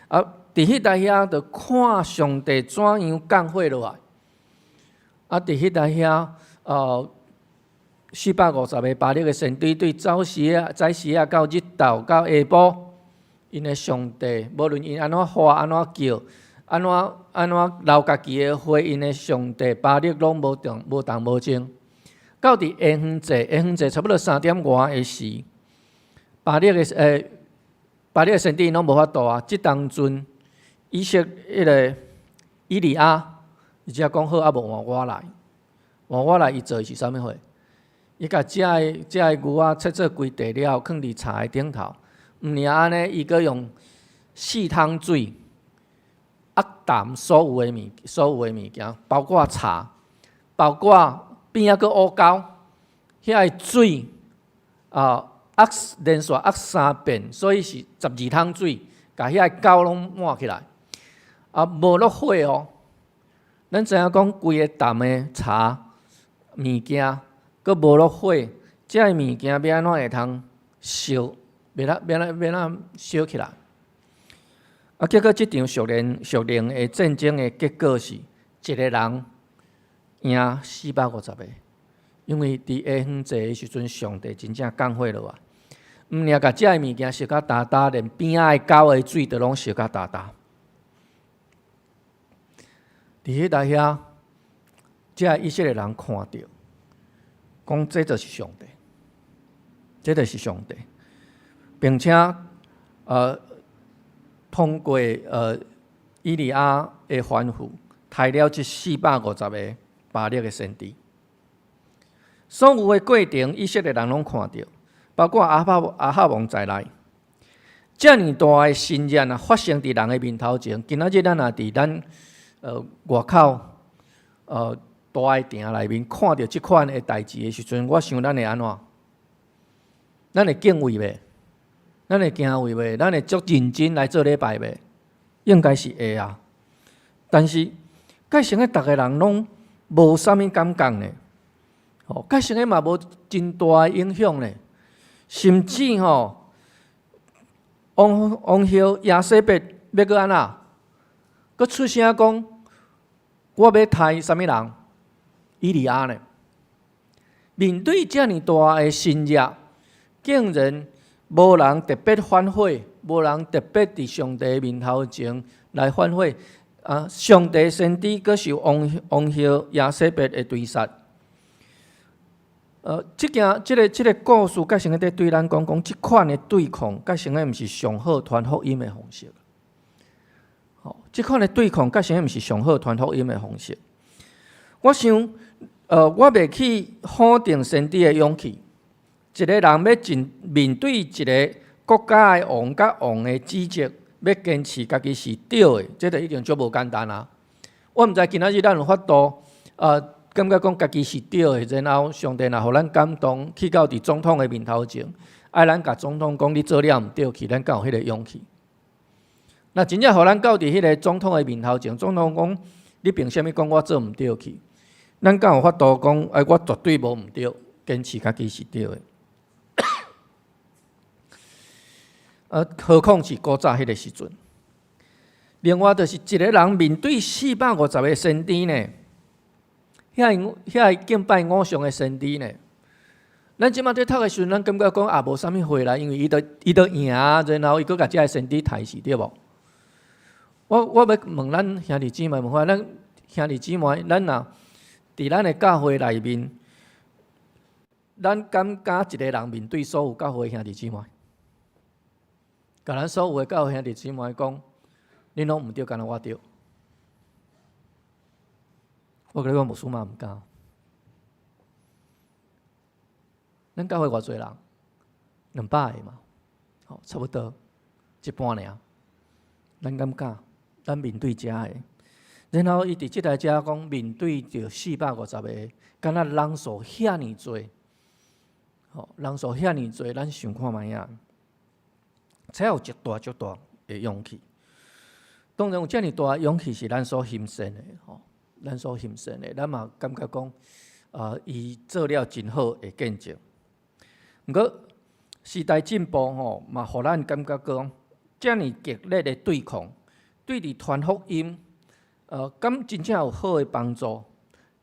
啊，佇彼台遐就看上帝怎樣降火落來。啊，佇彼台遐，450個巴力的先知對早時啊、早時啊到日頭到下晡，𪜶的上帝無論𪜶按怎喊、按怎叫、按怎按怎流家己的血，𪜶的上帝巴力攏無動、無動無靜。到佇下昏濟，下昏濟差不多3點外的時，巴力的先知攏無法度啊。這當陣，彼個以利亞，伊才講好啊，無換我來，換我來，伊做的是啥物貨？伊共遮个牛仔切做規塊了後，囥佇柴的頂頭。毋爾按呢，伊閣用四桶水壓淡所有的物件，包括柴，包括邊仔閣烏溝，遐个水啊壓連續壓三遍，所以是12桶水，共遐个溝攏滿起來。啊，無落火哦。咱知影講規个淡的柴物件，閣無落火，這个物件欲按怎會通燒？欲按怎燒起來？啊，結果這場屬靈的戰爭的結果是，一個人贏450個，因為佇下昏濟的時陣，上帝真正降火落來，毋爾共這个物件燒甲焦焦，連邊仔的溝的水都攏燒甲焦焦。佇彼台遐，這个以色列人看著，講這就是上帝，這就是上帝，並且通過以利亞的吩咐，刣了這四百五十個巴力的先知。所有的過程，以色列人攏看著，包括亞哈王在內。遮爾大的神蹟啊，發生佇人的面頭前。今仔日咱若佇咱外口大的埕內面看著這款的代誌的時陣，我想咱會按怎？咱會敬畏袂？咱會驚畏袂？咱會足認真來做禮拜袂？應該是會啊。但是，蓋成個逐个人攏無啥物感覺呢？吼，蓋成個嘛無真大的影響呢。甚至吼，王后耶洗別欲閣按怎？閣出聲講，我欲刣啥物人？以利亞呢？面對遮爾大的神蹟，竟然無人特別反悔，無人特別佇上帝面頭前來反悔。啊！上帝先知閣受王后耶洗別的追殺。這件、這个、這个故事，蓋成個佇對咱講講，這款的對抗，蓋成個毋是上好傳福音的方式。吼，這款的對抗，蓋成個毋是上好傳福音的方式。我想，我袂去否定先知的勇氣。一個人欲進面對一個國家的王佮王的指責，欲堅持家己是對的，這個已經足無簡單啊！我毋知今仔日咱有法度，感覺講家己是對的，然後上帝若予咱感動，去到佇總統的面頭前，愛咱共總統講你做了毋對去，咱敢有彼個勇氣？若真正予咱到佇彼個總統的面頭前，總統講你憑啥物講我做毋對去？咱敢有法度講，哎，我絕對無毋對，堅持家己是對的。何況是古早彼個時陣。另外，就是一個人面對四百五十個先知呢，遐敬拜偶像的先知呢。咱這馬佇讀的時陣，咱感覺講也無啥物貨啦，因為伊都贏，然後伊閣共這个先知刣死，對無？我欲問咱兄弟姊妹問法，咱兄弟姊妹，咱若佇咱的教會內面，咱敢敢一個人面對所有教會兄弟姊妹？共咱所有的教會兄弟姊妹講，恁攏毋對，干焦我對。我共你講，牧師嘛毋敢。咱教會偌濟人，200個嘛，吼，差不多一半爾。咱敢敢？咱面對遮个，然後伊佇這台遮講面對著四百五十個，敢若人數遐爾濟，吼，人數遐爾濟，咱想看覓仔，才有一大足大的勇氣。當然有遮爾大的勇氣是咱所欣羨的，吼，咱所欣羨的，咱嘛感覺講，啊，伊做了真好的見證。毋過時代進步吼，嘛予咱感覺講，遮爾激烈的對抗，對佇傳福音，敢真正有好的幫助？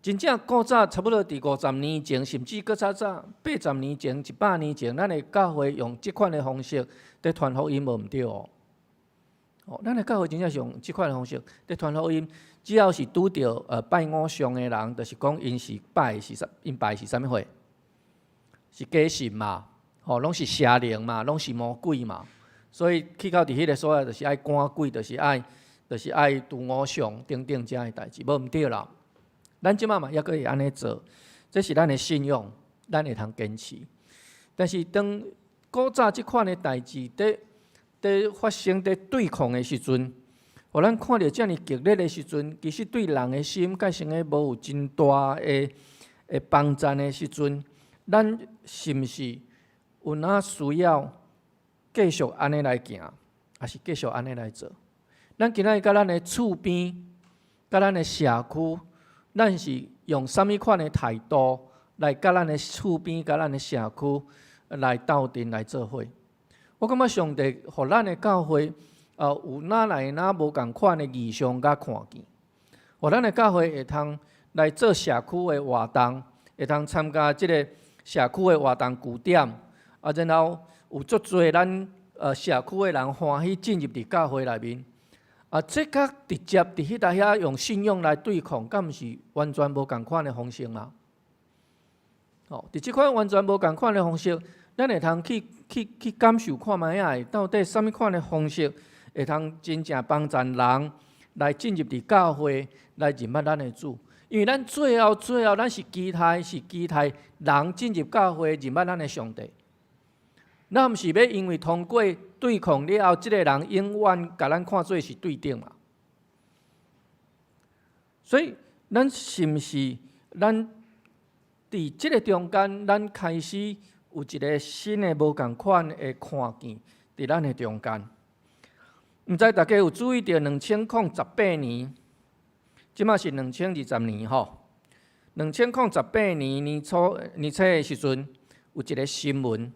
真正古早差不多佇50年前，甚至閣較早80年前、100年前，咱的教會用這款的方式佇傳福音，無毋對哦。哦，咱的教會真正是用這款的方式佇傳福音，只要是拄著拜偶像的人，就是講𪜶是拜的是啥？𪜶拜的是啥物貨？是假神嘛？吼，攏是邪靈嘛，攏是魔鬼嘛。所以去到佇彼个所在，就是愛趕鬼，就是愛除偶像等等遮的代誌，無毋對啦。咱這擺嘛猶閣會按呢做，這是咱的信仰，咱會通堅持。但是當古早這款的代誌佇發生、佇對抗的時陣，予咱看著遮爾激烈的時陣，其實對人的心蓋成個無有真大的幫贊的時陣，咱是毋是有哪需要繼續按呢來行，抑是繼續按呢來做？咱今仔日佮咱的厝邊、佮咱的社區，咱是用啥物款的態度來佮咱的厝邊、佮咱的社區來鬥陣來做伙？我感覺上帝予咱的教會，有哪來哪無仝款的異象佮看見，予咱的教會會通來做社區的活動，會通參加這个社區的活動據點，啊，然後有足濟咱社區的人歡喜進入佇教會內面，啊，這佮直接佇彼搭遐用信仰來對抗，敢毋是完全無仝款的方式嗎？哦，佇這款完全無仝款的方式，咱會通去感受看覓仔，到底啥物款的方式會通真正幫助人來進入佇教會來認捌咱的主？因為咱最後最後，咱是期待是期待人進入教會認捌咱的上帝。咱毋是欲因為通過對抗了後，這个人永遠共咱看做是對等嘛？所以，咱是毋是咱佇這个中間，咱開始有一个新的無仝款的看見佇咱的中間？毋知大家有注意著2018年，這馬是2020年吼。2018年年初年初的時陣，有一个新聞，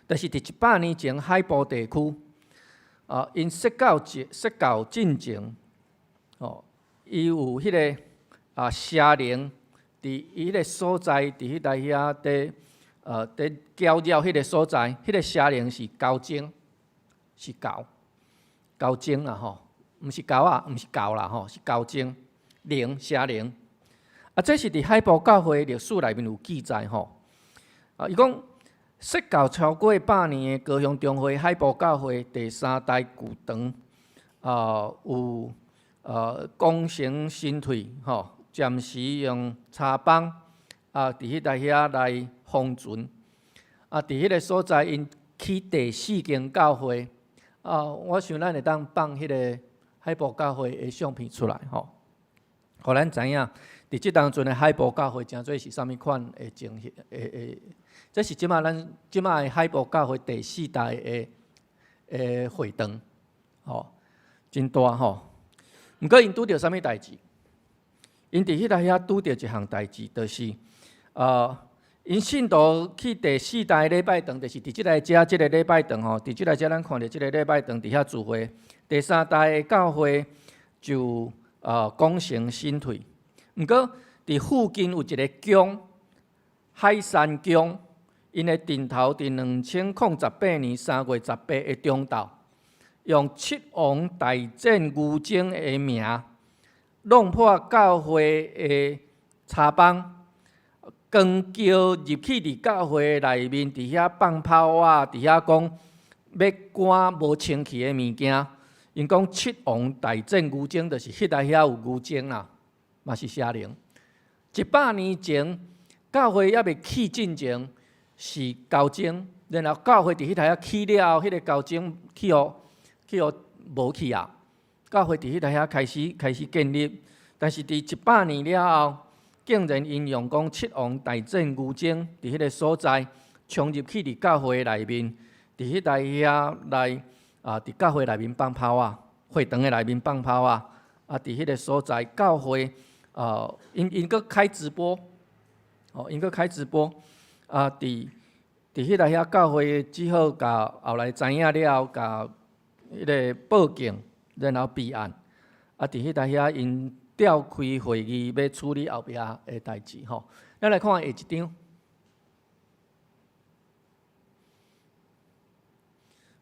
就是佇100年前海埔地區，啊，𪜶說教進前，哦，伊有彼个啊邪靈佇伊彼个所在，佇彼搭遐佇攪擾彼个所在，彼个邪靈是猴精，是猴，猴精啦吼，毋是猴仔，毋是猴啦吼，是猴精靈邪靈。啊，這是佇海埔教會歷史內面有記載吼。啊，伊講說教超過百年的高雄中會海埔教會第三代舊堂，啊，有功成身退吼，暫時用柴枋啊，佇彼搭遐來封存。啊，佇彼个所在，𪜶起第四間教會。啊，我想咱會當放彼个海埔教會的相片出來吼，予咱知影佇這當陣的海埔教會成做是啥物款的情形？這是這馬咱這馬的海埔教會第四代的會堂，吼，真大吼。毋過𪜶拄著啥物代誌？𪜶佇彼搭遐拄著一項代誌，就是𪜶信徒去第四代禮拜堂，就是佇這个遮這个禮拜堂吼，佇這个遮咱看著這个禮拜堂佇遐聚會。第三代的教會就功成身退。毋過佇附近有一个宮，海山宮，𪜶的陣頭佇2018年3月18的中晝，用七王大戰牛精的名，弄破教會的柴枋，光轎入去佇教會內面，佇遐放炮仔，佇遐講欲趕無清氣的物件。𪜶講七王大戰牛精，就是彼搭遐有牛精啦，嘛是邪靈。100年前，教會猶未起進前是猴精，然後教會佇彼搭遐起了後，彼个猴精去予無去啊。教會佇彼搭遐開始建立，但是佇一百年了後，竟然𪜶用講七王大戰牛精，佇彼个所在衝入去佇教會內面，佇彼搭遐來啊，佇教會內面放炮仔，會堂的內面放炮仔，啊，佇彼个所在教會，𪜶閣開直播，哦，𪜶閣開直播，啊，佇彼搭遐教會只好共後來知影了後，共彼个報警。然後備案。啊，佇彼台遐𪜶召開會議，欲處理後壁的代誌吼。咱來看下一張。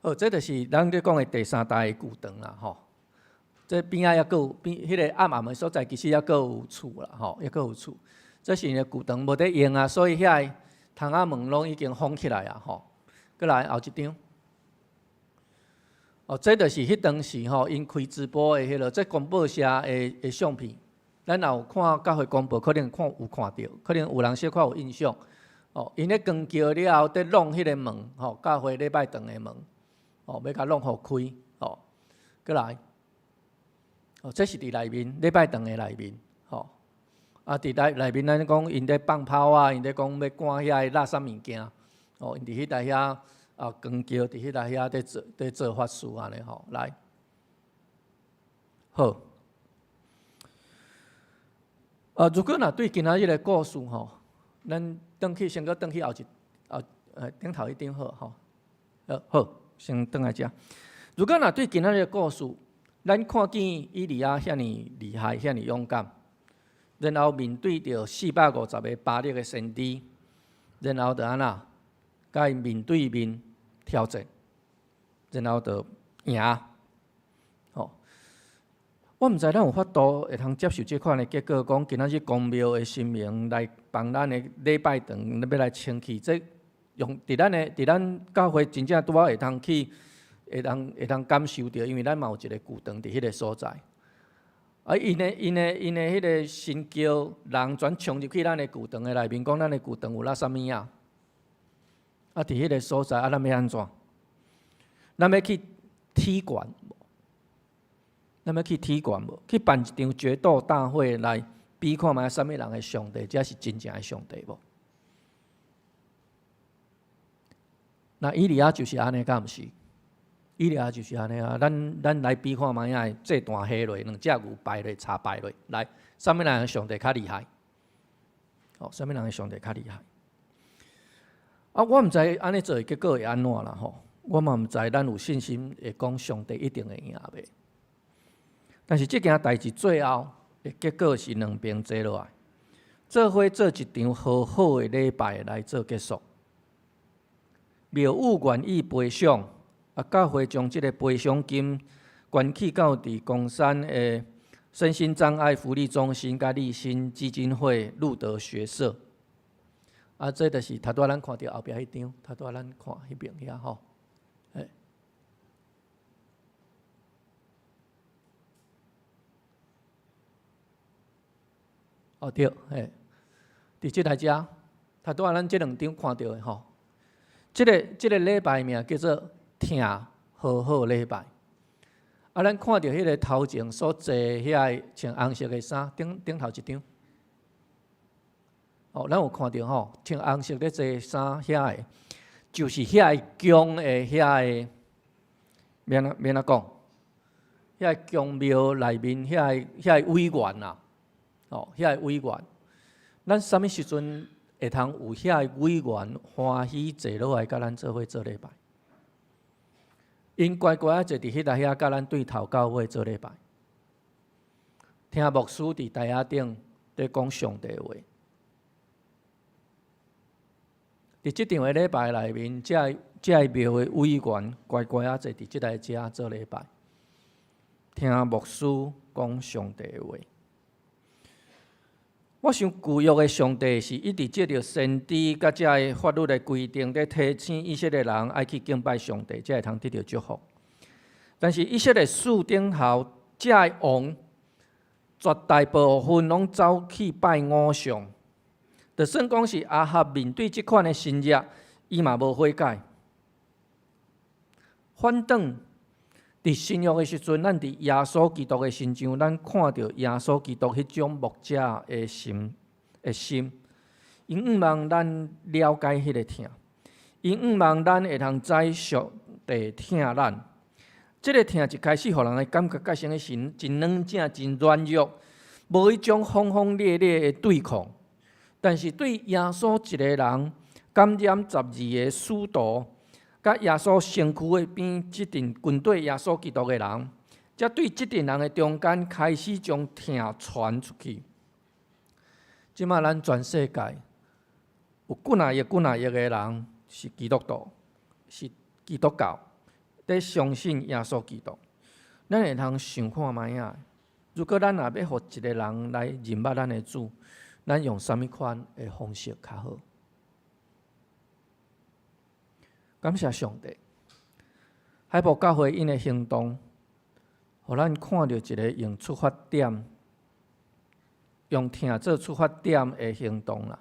好，這就是咱咧講的第三代的舊場啦，吼。這邊仔猶閣有邊，彼個暗暗的所在，其實猶閣有厝啦，吼，猶閣有厝。這是𪜶的舊場無佇用啊，所以遐個窗仔門攏已經封起來啊，吼。閣來後一張。哦，這就是彼當時吼，𪜶開直播的彼個，這公報社的相片。咱若有看教會公報，可能看有看著，可能有人小可有印象。哦，𪜶咧關橋了後，佇弄彼個門，吼，教會禮拜堂的門，哦，欲共弄予開，哦，閣來，哦，這是佇內面禮拜堂的內面，吼，啊，佇內面咱講𪜶咧放炮啊，𪜶咧講欲趕遐个垃圾物件，哦，𪜶佇彼台遐啊，關橋佇彼台遐佇做法事按呢吼，來，好，啊，如果若對今仔日的故事吼，咱轉去先閣轉去後一後頂頭彼張好吼，好，先轉來遮。如果若對今仔日的故事，咱看見以利亞遐爾厲害，遐爾勇敢，然後面對著450個巴力的先知，然後就按怎，共𪜶面對面挑戰，然後就贏。吼，我毋知咱有法度會通接受這款的結果，講今仔日公廟的神明來幫咱的禮拜堂欲來清氣，這用佇咱教會真正拄仔會通去，會通感受著，因為咱嘛有一個舊堂佇彼個所在。啊，𪜶的彼個神轎人全衝入去咱的舊堂的內面，講咱的舊堂有垃圾物仔。啊，佇彼個所在，啊，咱欲按怎？咱欲去踢館無？咱欲去踢館無？去辦一場決鬥大會來比看覓，啥物人的上帝才是真正的上帝無？那以利亞就是按呢，敢毋是？以利亞就是按呢啊！咱來比看覓仔，祭壇下落，兩隻牛拜落，柴拜落，來，啥物人的上帝較厲害？哦，啥物人的上帝較厲害？啊，我毋知按呢做的結果會按怎啦吼！我嘛毋知咱有信心會講上帝一定會贏袂？但是這件代誌最後的結果是兩邊坐落來，做伙做一場和好的禮拜來做結束。廟宇願意賠償，啊，教會將這個賠償金捐去到佇岡山的身心障礙福利中心、佮勵馨基金會、路德學社。啊，這就是頭拄仔咱看著後壁彼張，頭拄仔咱看彼邊遐吼，欸。哦對，嘿，佇這台遮，頭拄仔咱這兩張看著的吼，這個禮拜名叫做疼和好禮拜。啊，咱看著彼個頭前所坐遐個穿紅色的衫，頂頭一張。哦，咱有看著吼，穿紅色咧坐衫遐個，就是遐個宮的遐個，欲按怎講？遐個宮廟內面遐個委員啊，哦，遐個委員，咱啥物時陣會通有遐個委員歡喜坐落來，佮咱做伙做禮拜？𪜶乖乖仔坐佇彼台遐，佮咱對頭到尾做禮拜，聽牧師佇台仔頂咧講上帝話。佇這場的禮拜內面，這个廟的委員乖乖仔坐佇這台遮做禮拜，聽牧師講上帝的話。我想舊約的上帝是一直藉著先知佮這个法律的規定，咧提醒以色列人愛去敬拜上帝，才會通得著祝福。但是以色列史頂頭，這个王絕大部分攏走去拜偶像。就算講是亞哈面對這款的神跡，伊嘛無悔改。反轉佇新約的時陣，咱佇耶穌基督的身上，咱看著耶穌基督彼種牧者的心，伊向望咱了解彼个疼，伊向望咱會通知上帝疼咱。這个疼一開始，予人的感覺較像是真軟正、真軟弱，無彼種轟轟烈烈的對抗。但是對耶穌一個人感染12个使徒，佮耶穌身軀的邊這陣軍隊耶穌基督的人，才對這陣人的中間開始將疼傳出去。這馬咱全世界有幾若億、幾若億个人是基督徒，是基督教，佇相信耶穌基督。咱會通想看覓仔？如果咱若欲予一个人來認捌咱的主，咱用啥物款的方式較好？感謝上帝，海埔教會𪜶的行動，予咱看著一个用出發點，用疼做出發點的行動啦。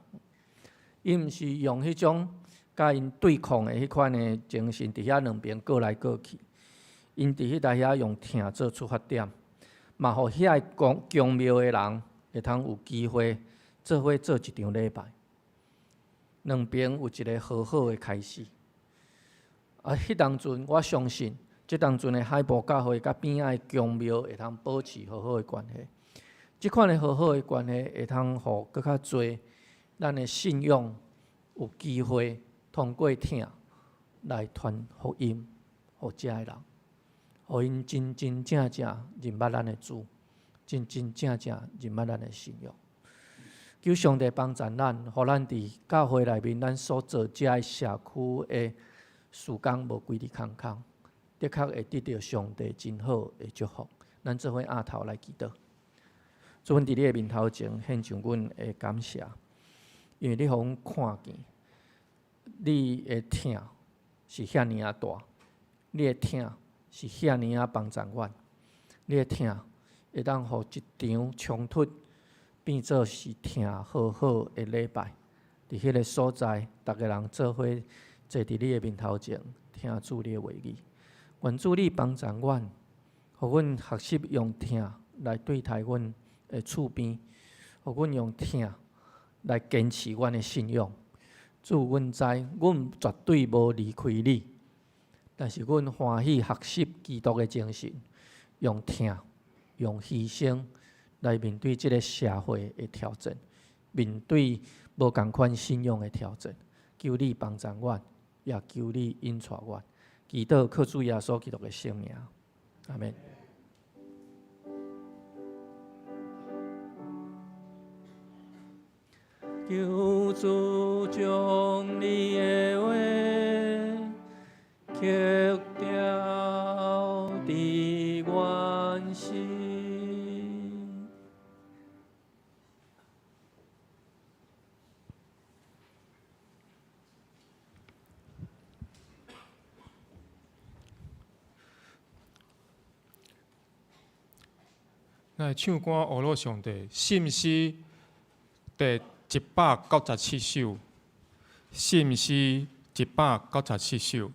伊毋是用彼種共𪜶對抗的彼款的精神，佇遐兩邊過來過去。𪜶佇彼台遐用疼做出發點，嘛予遐個宮廟的人會通有機會做伙做一場禮拜。兩邊有一个和好的開始。啊，彼當陣我相信，這當陣的海埔教會佮邊仔的宮廟會通保持和好的關係。這款的和好的關係會通予閣較濟咱的信仰有機會通過疼來傳福音，予遮的人，予𪜶真真正正認捌咱的主，真真正正認捌咱的信仰。求上帝幫助咱，予咱佇教會內面，咱所做遮的社區的事工無規日空空，的確會得著上帝真好的祝福。咱做伙徛頭來祈禱。主，阮佇你的面頭前獻上阮的感謝，因為你予阮看見，你的疼是遐爾仔大，你的疼是遐爾仔幫助阮，你的疼會當予一場衝突變做是疼和好的禮拜。佇彼个所在，逐个人做伙坐佇你的面頭前，聽主你的話語。願主你幫助阮，予阮學習用疼來對待阮的厝邊，予阮用疼來堅持阮的信仰。主，阮知，阮絕對無離開你，但是阮歡喜學習基督的精神，用疼、用犧牲來面對這个社會的挑戰，面對無仝款信仰的挑戰。求你幫助阮，也求你引帶阮。祈禱靠主耶穌基督的聖名，阿們。求主將你的話刻雕佇阮心。咱來唱歌呵咾上帝，信詩第197首，信詩197首。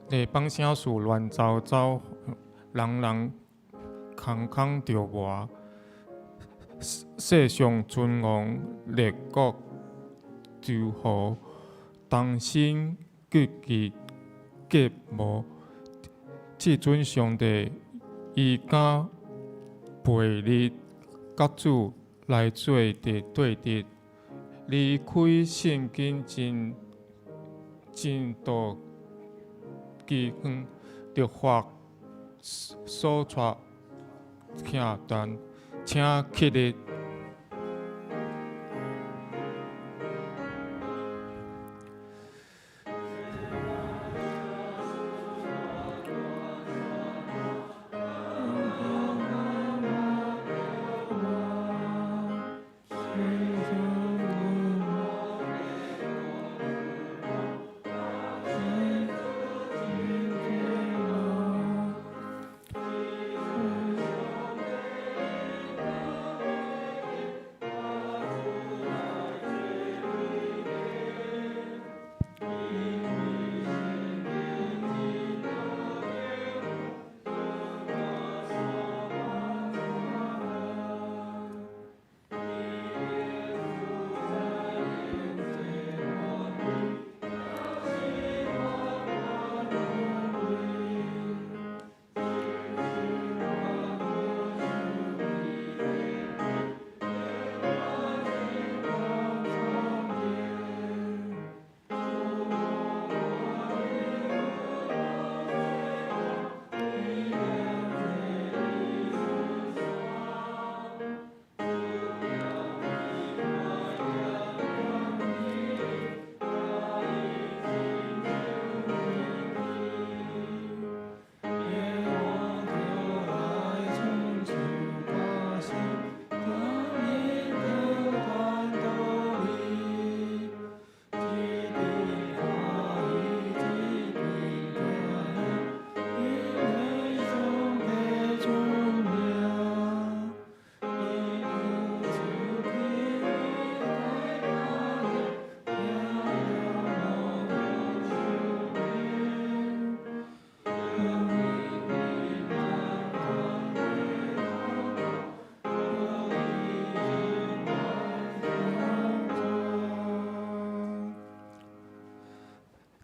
地放聲事亂糟糟，人人空空著磨，世上尊王列國諸侯，同心結義計謀。至尊上帝，伊敢背逆，佮主來做敵對敵，離開聖經真真道機遠，律法所帶拆斷，請起立。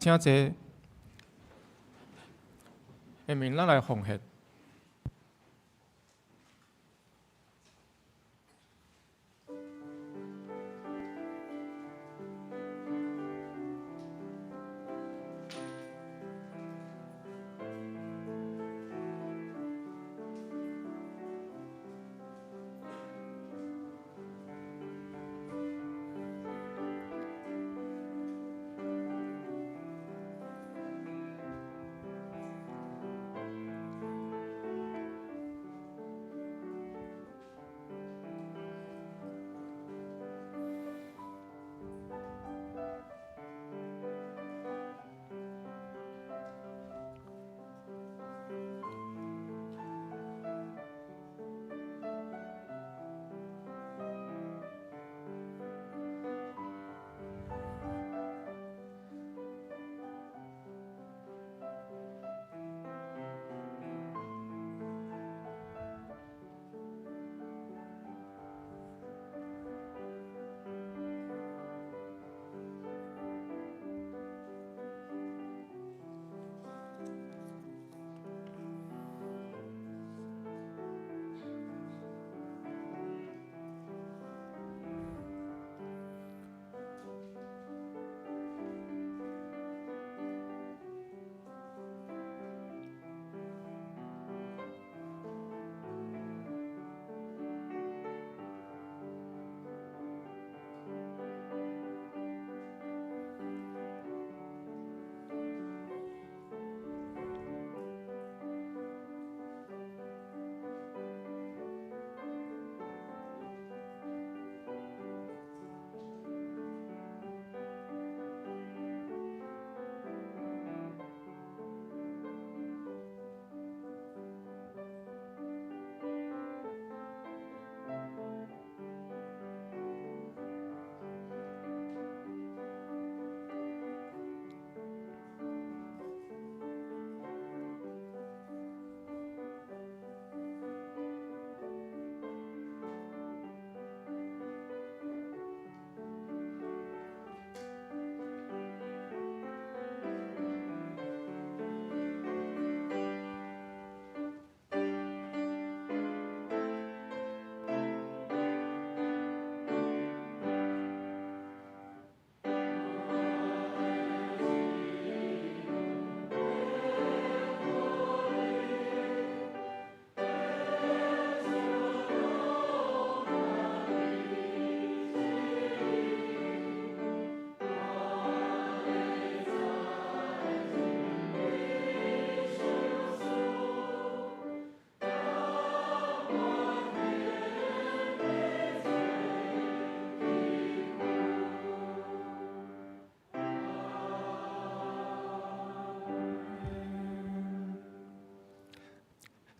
請坐。下面咱來奉獻。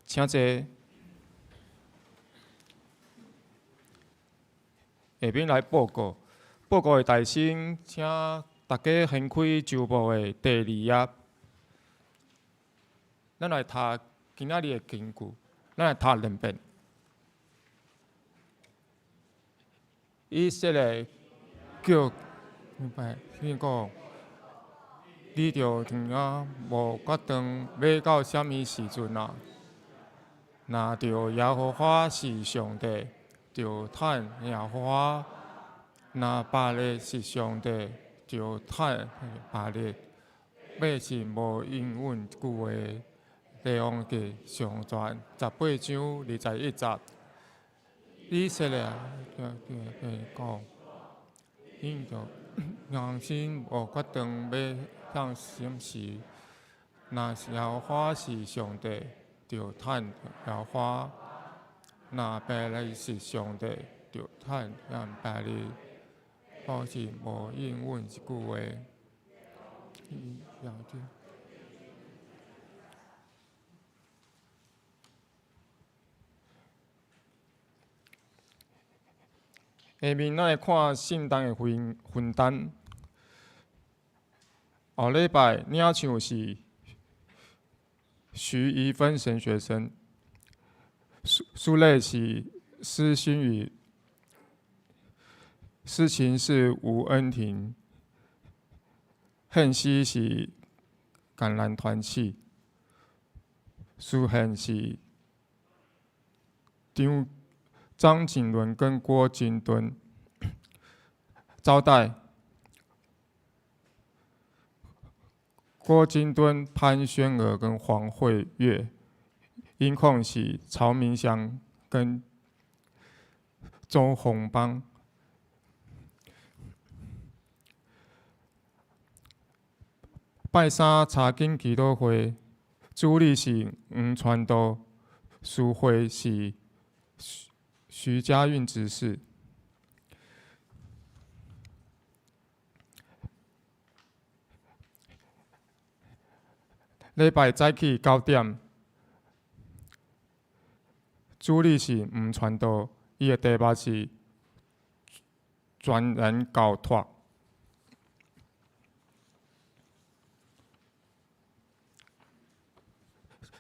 請坐。下面來報告，報告的大先，請大家掀開週報的第二頁。咱來讀今仔日的經句，咱來讀兩遍。以色列叫你講，你著耳仔無決斷，欲到啥物時陣啊？若著耶和華是上帝，就趁耶和華；若巴力是上帝，就趁巴力。百姓無應允這句話。列王紀上傳18章21節。以色列講，𪜶著良心無決斷，欲向什時？若耶和華是上帝，就趁耶和華；若巴力是上帝，就趁巴力。百姓無應允這句話。下面咱來看聖誕的分擔。後禮拜領唱是徐怡芬神學生，蘇類是施新宇，司琴是吳恩婷，獻詩是橄欖團契，司獻是張景倫跟郭金敦，招待郭金敦、潘宣娥跟黃慧月，音控是曹明祥跟周鴻邦。拜三查經祈禱會，主禮是黃傳道，司會是徐家運執事。禮拜早起9點，主禮是黃傳道，伊的題目是全人交託。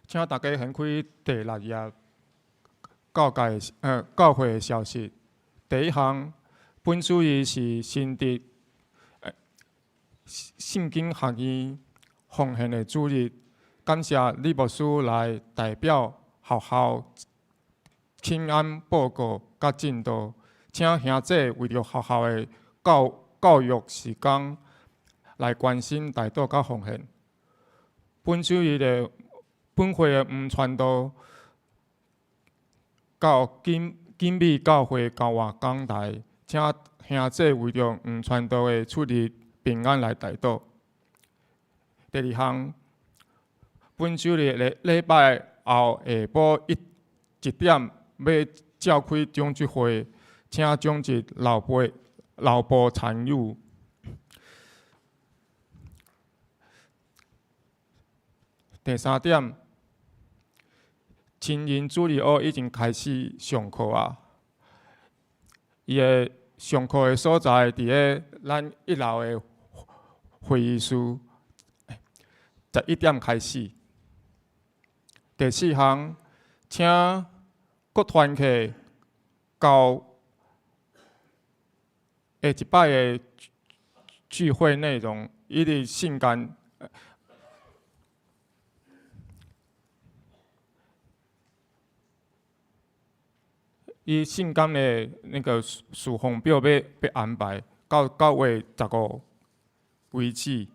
請大家翻開第六頁，教界教會的消息。第一項，本主日是新竹聖經學院奉獻的主日，感謝李牧師來代表學校請安報告佮進度，請兄姐為著學校的教育時工來關心代禱佮奉獻。本主日的本會的黃傳道到景美教會交換講台，請兄姐為著黃傳道的出入平安來代禱。第二項，本週日禮禮拜後下晡1點欲召開長執會，請長執老輩老婆參與。第三點，親人主日學已經開始上課啊！伊的上課的所在佇咧咱一樓的會議室，11點開始。第四項，請各團體交下一擺的聚會內容，以及信間。伊信間的那個事奉表欲安排到9月15為止。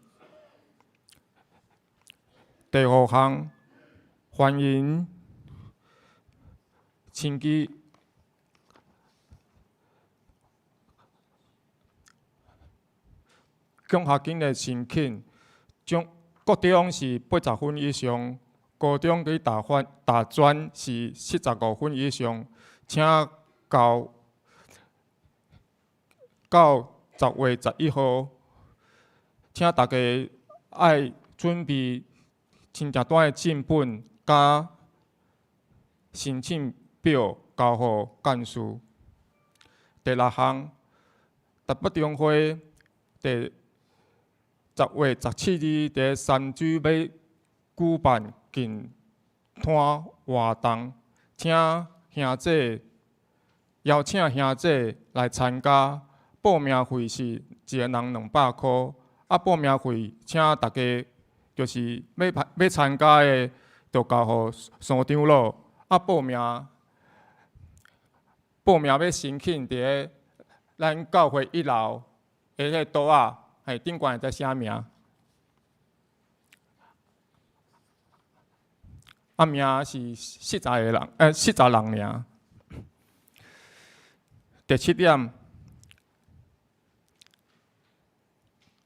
第五項，歡迎親戚獎學金的申請，將國中是80分以上，高中佮大專是75分以上。請到10月11號，請大家愛準備親情單的正本佮申請表交予幹事。第六項，台北中會佇10月17日佇三水欲舉辦淨灘活動，請兄姐邀請兄姐來參加，報名費是一个人200箍。啊，報名費請大家就是欲參加的，就交予三長老。啊，報名欲申請佇咧咱教會一樓的彼個桌仔，嘿，頂懸會知寫名。啊，名是40個人，40人爾。第七點，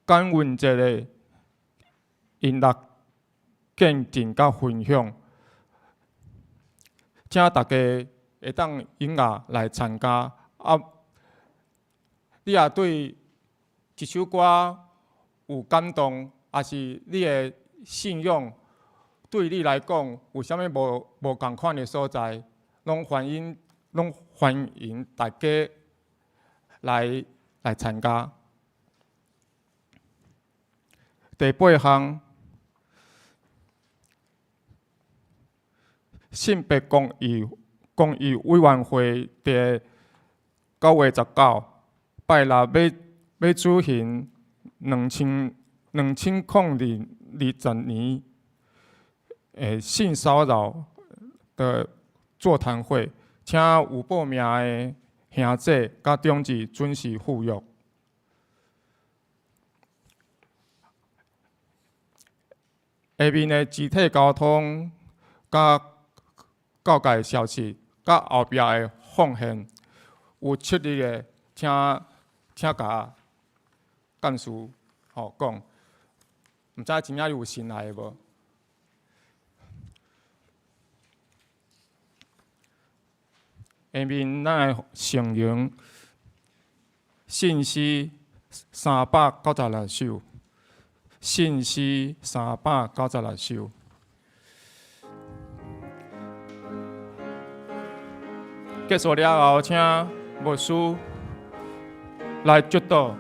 感恩節的音樂見證佮分享，請大家會當踴躍來參加。啊，你若對這首歌有感動，抑是你的信仰對你來講有啥物無仝款的所在，攏歡迎大家來參加。第八項，性別公益委員會佇9月19拜六欲舉行2020年性騷擾的座談會，請有報名的兄姐佮長子準時赴約。下面的肢體溝通、佮告解消息、佮後壁的奉獻，有七日的，請共幹事吼講，毋知真正有新來的無？下面咱來聖詠信詩396首，信詩396首。結束了後，請牧師來祝禱。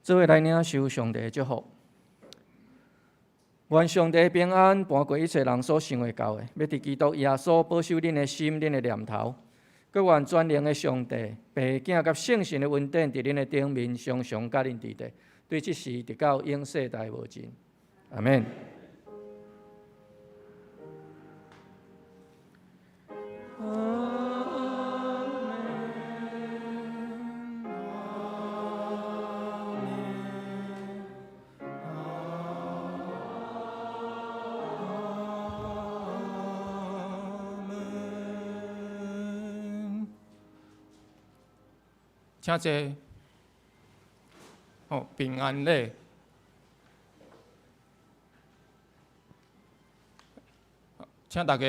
做伙來領受上帝的祝福。願上帝平安，盤過一切人所想會到的，欲佇基督耶穌保守恁的心、恁的念頭。閣願全能的上帝、父、囝佮聖神的恩典，佇恁的頂面常常佮恁佇咧，對這時直到永世代無盡。阿們。請坐。哦，平安禮。請大家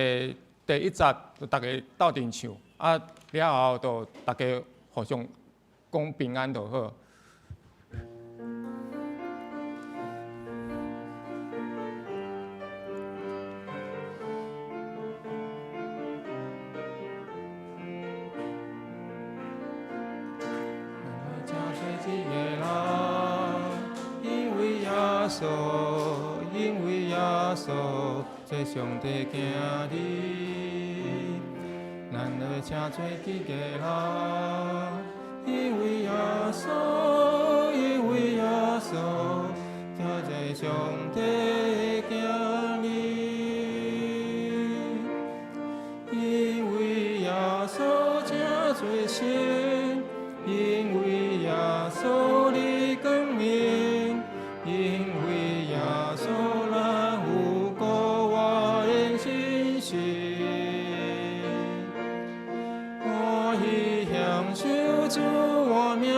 第一節就大家鬥陣唱，啊了後就大家互相講平安就好。因為耶穌做上帝囝兒，咱來請做幾个人。因為耶穌，因為耶穌，請做上帝囝兒。因為耶穌請做神，因為耶穌的光明，因為耶穌咱有過活的信心，歡喜享受主活命，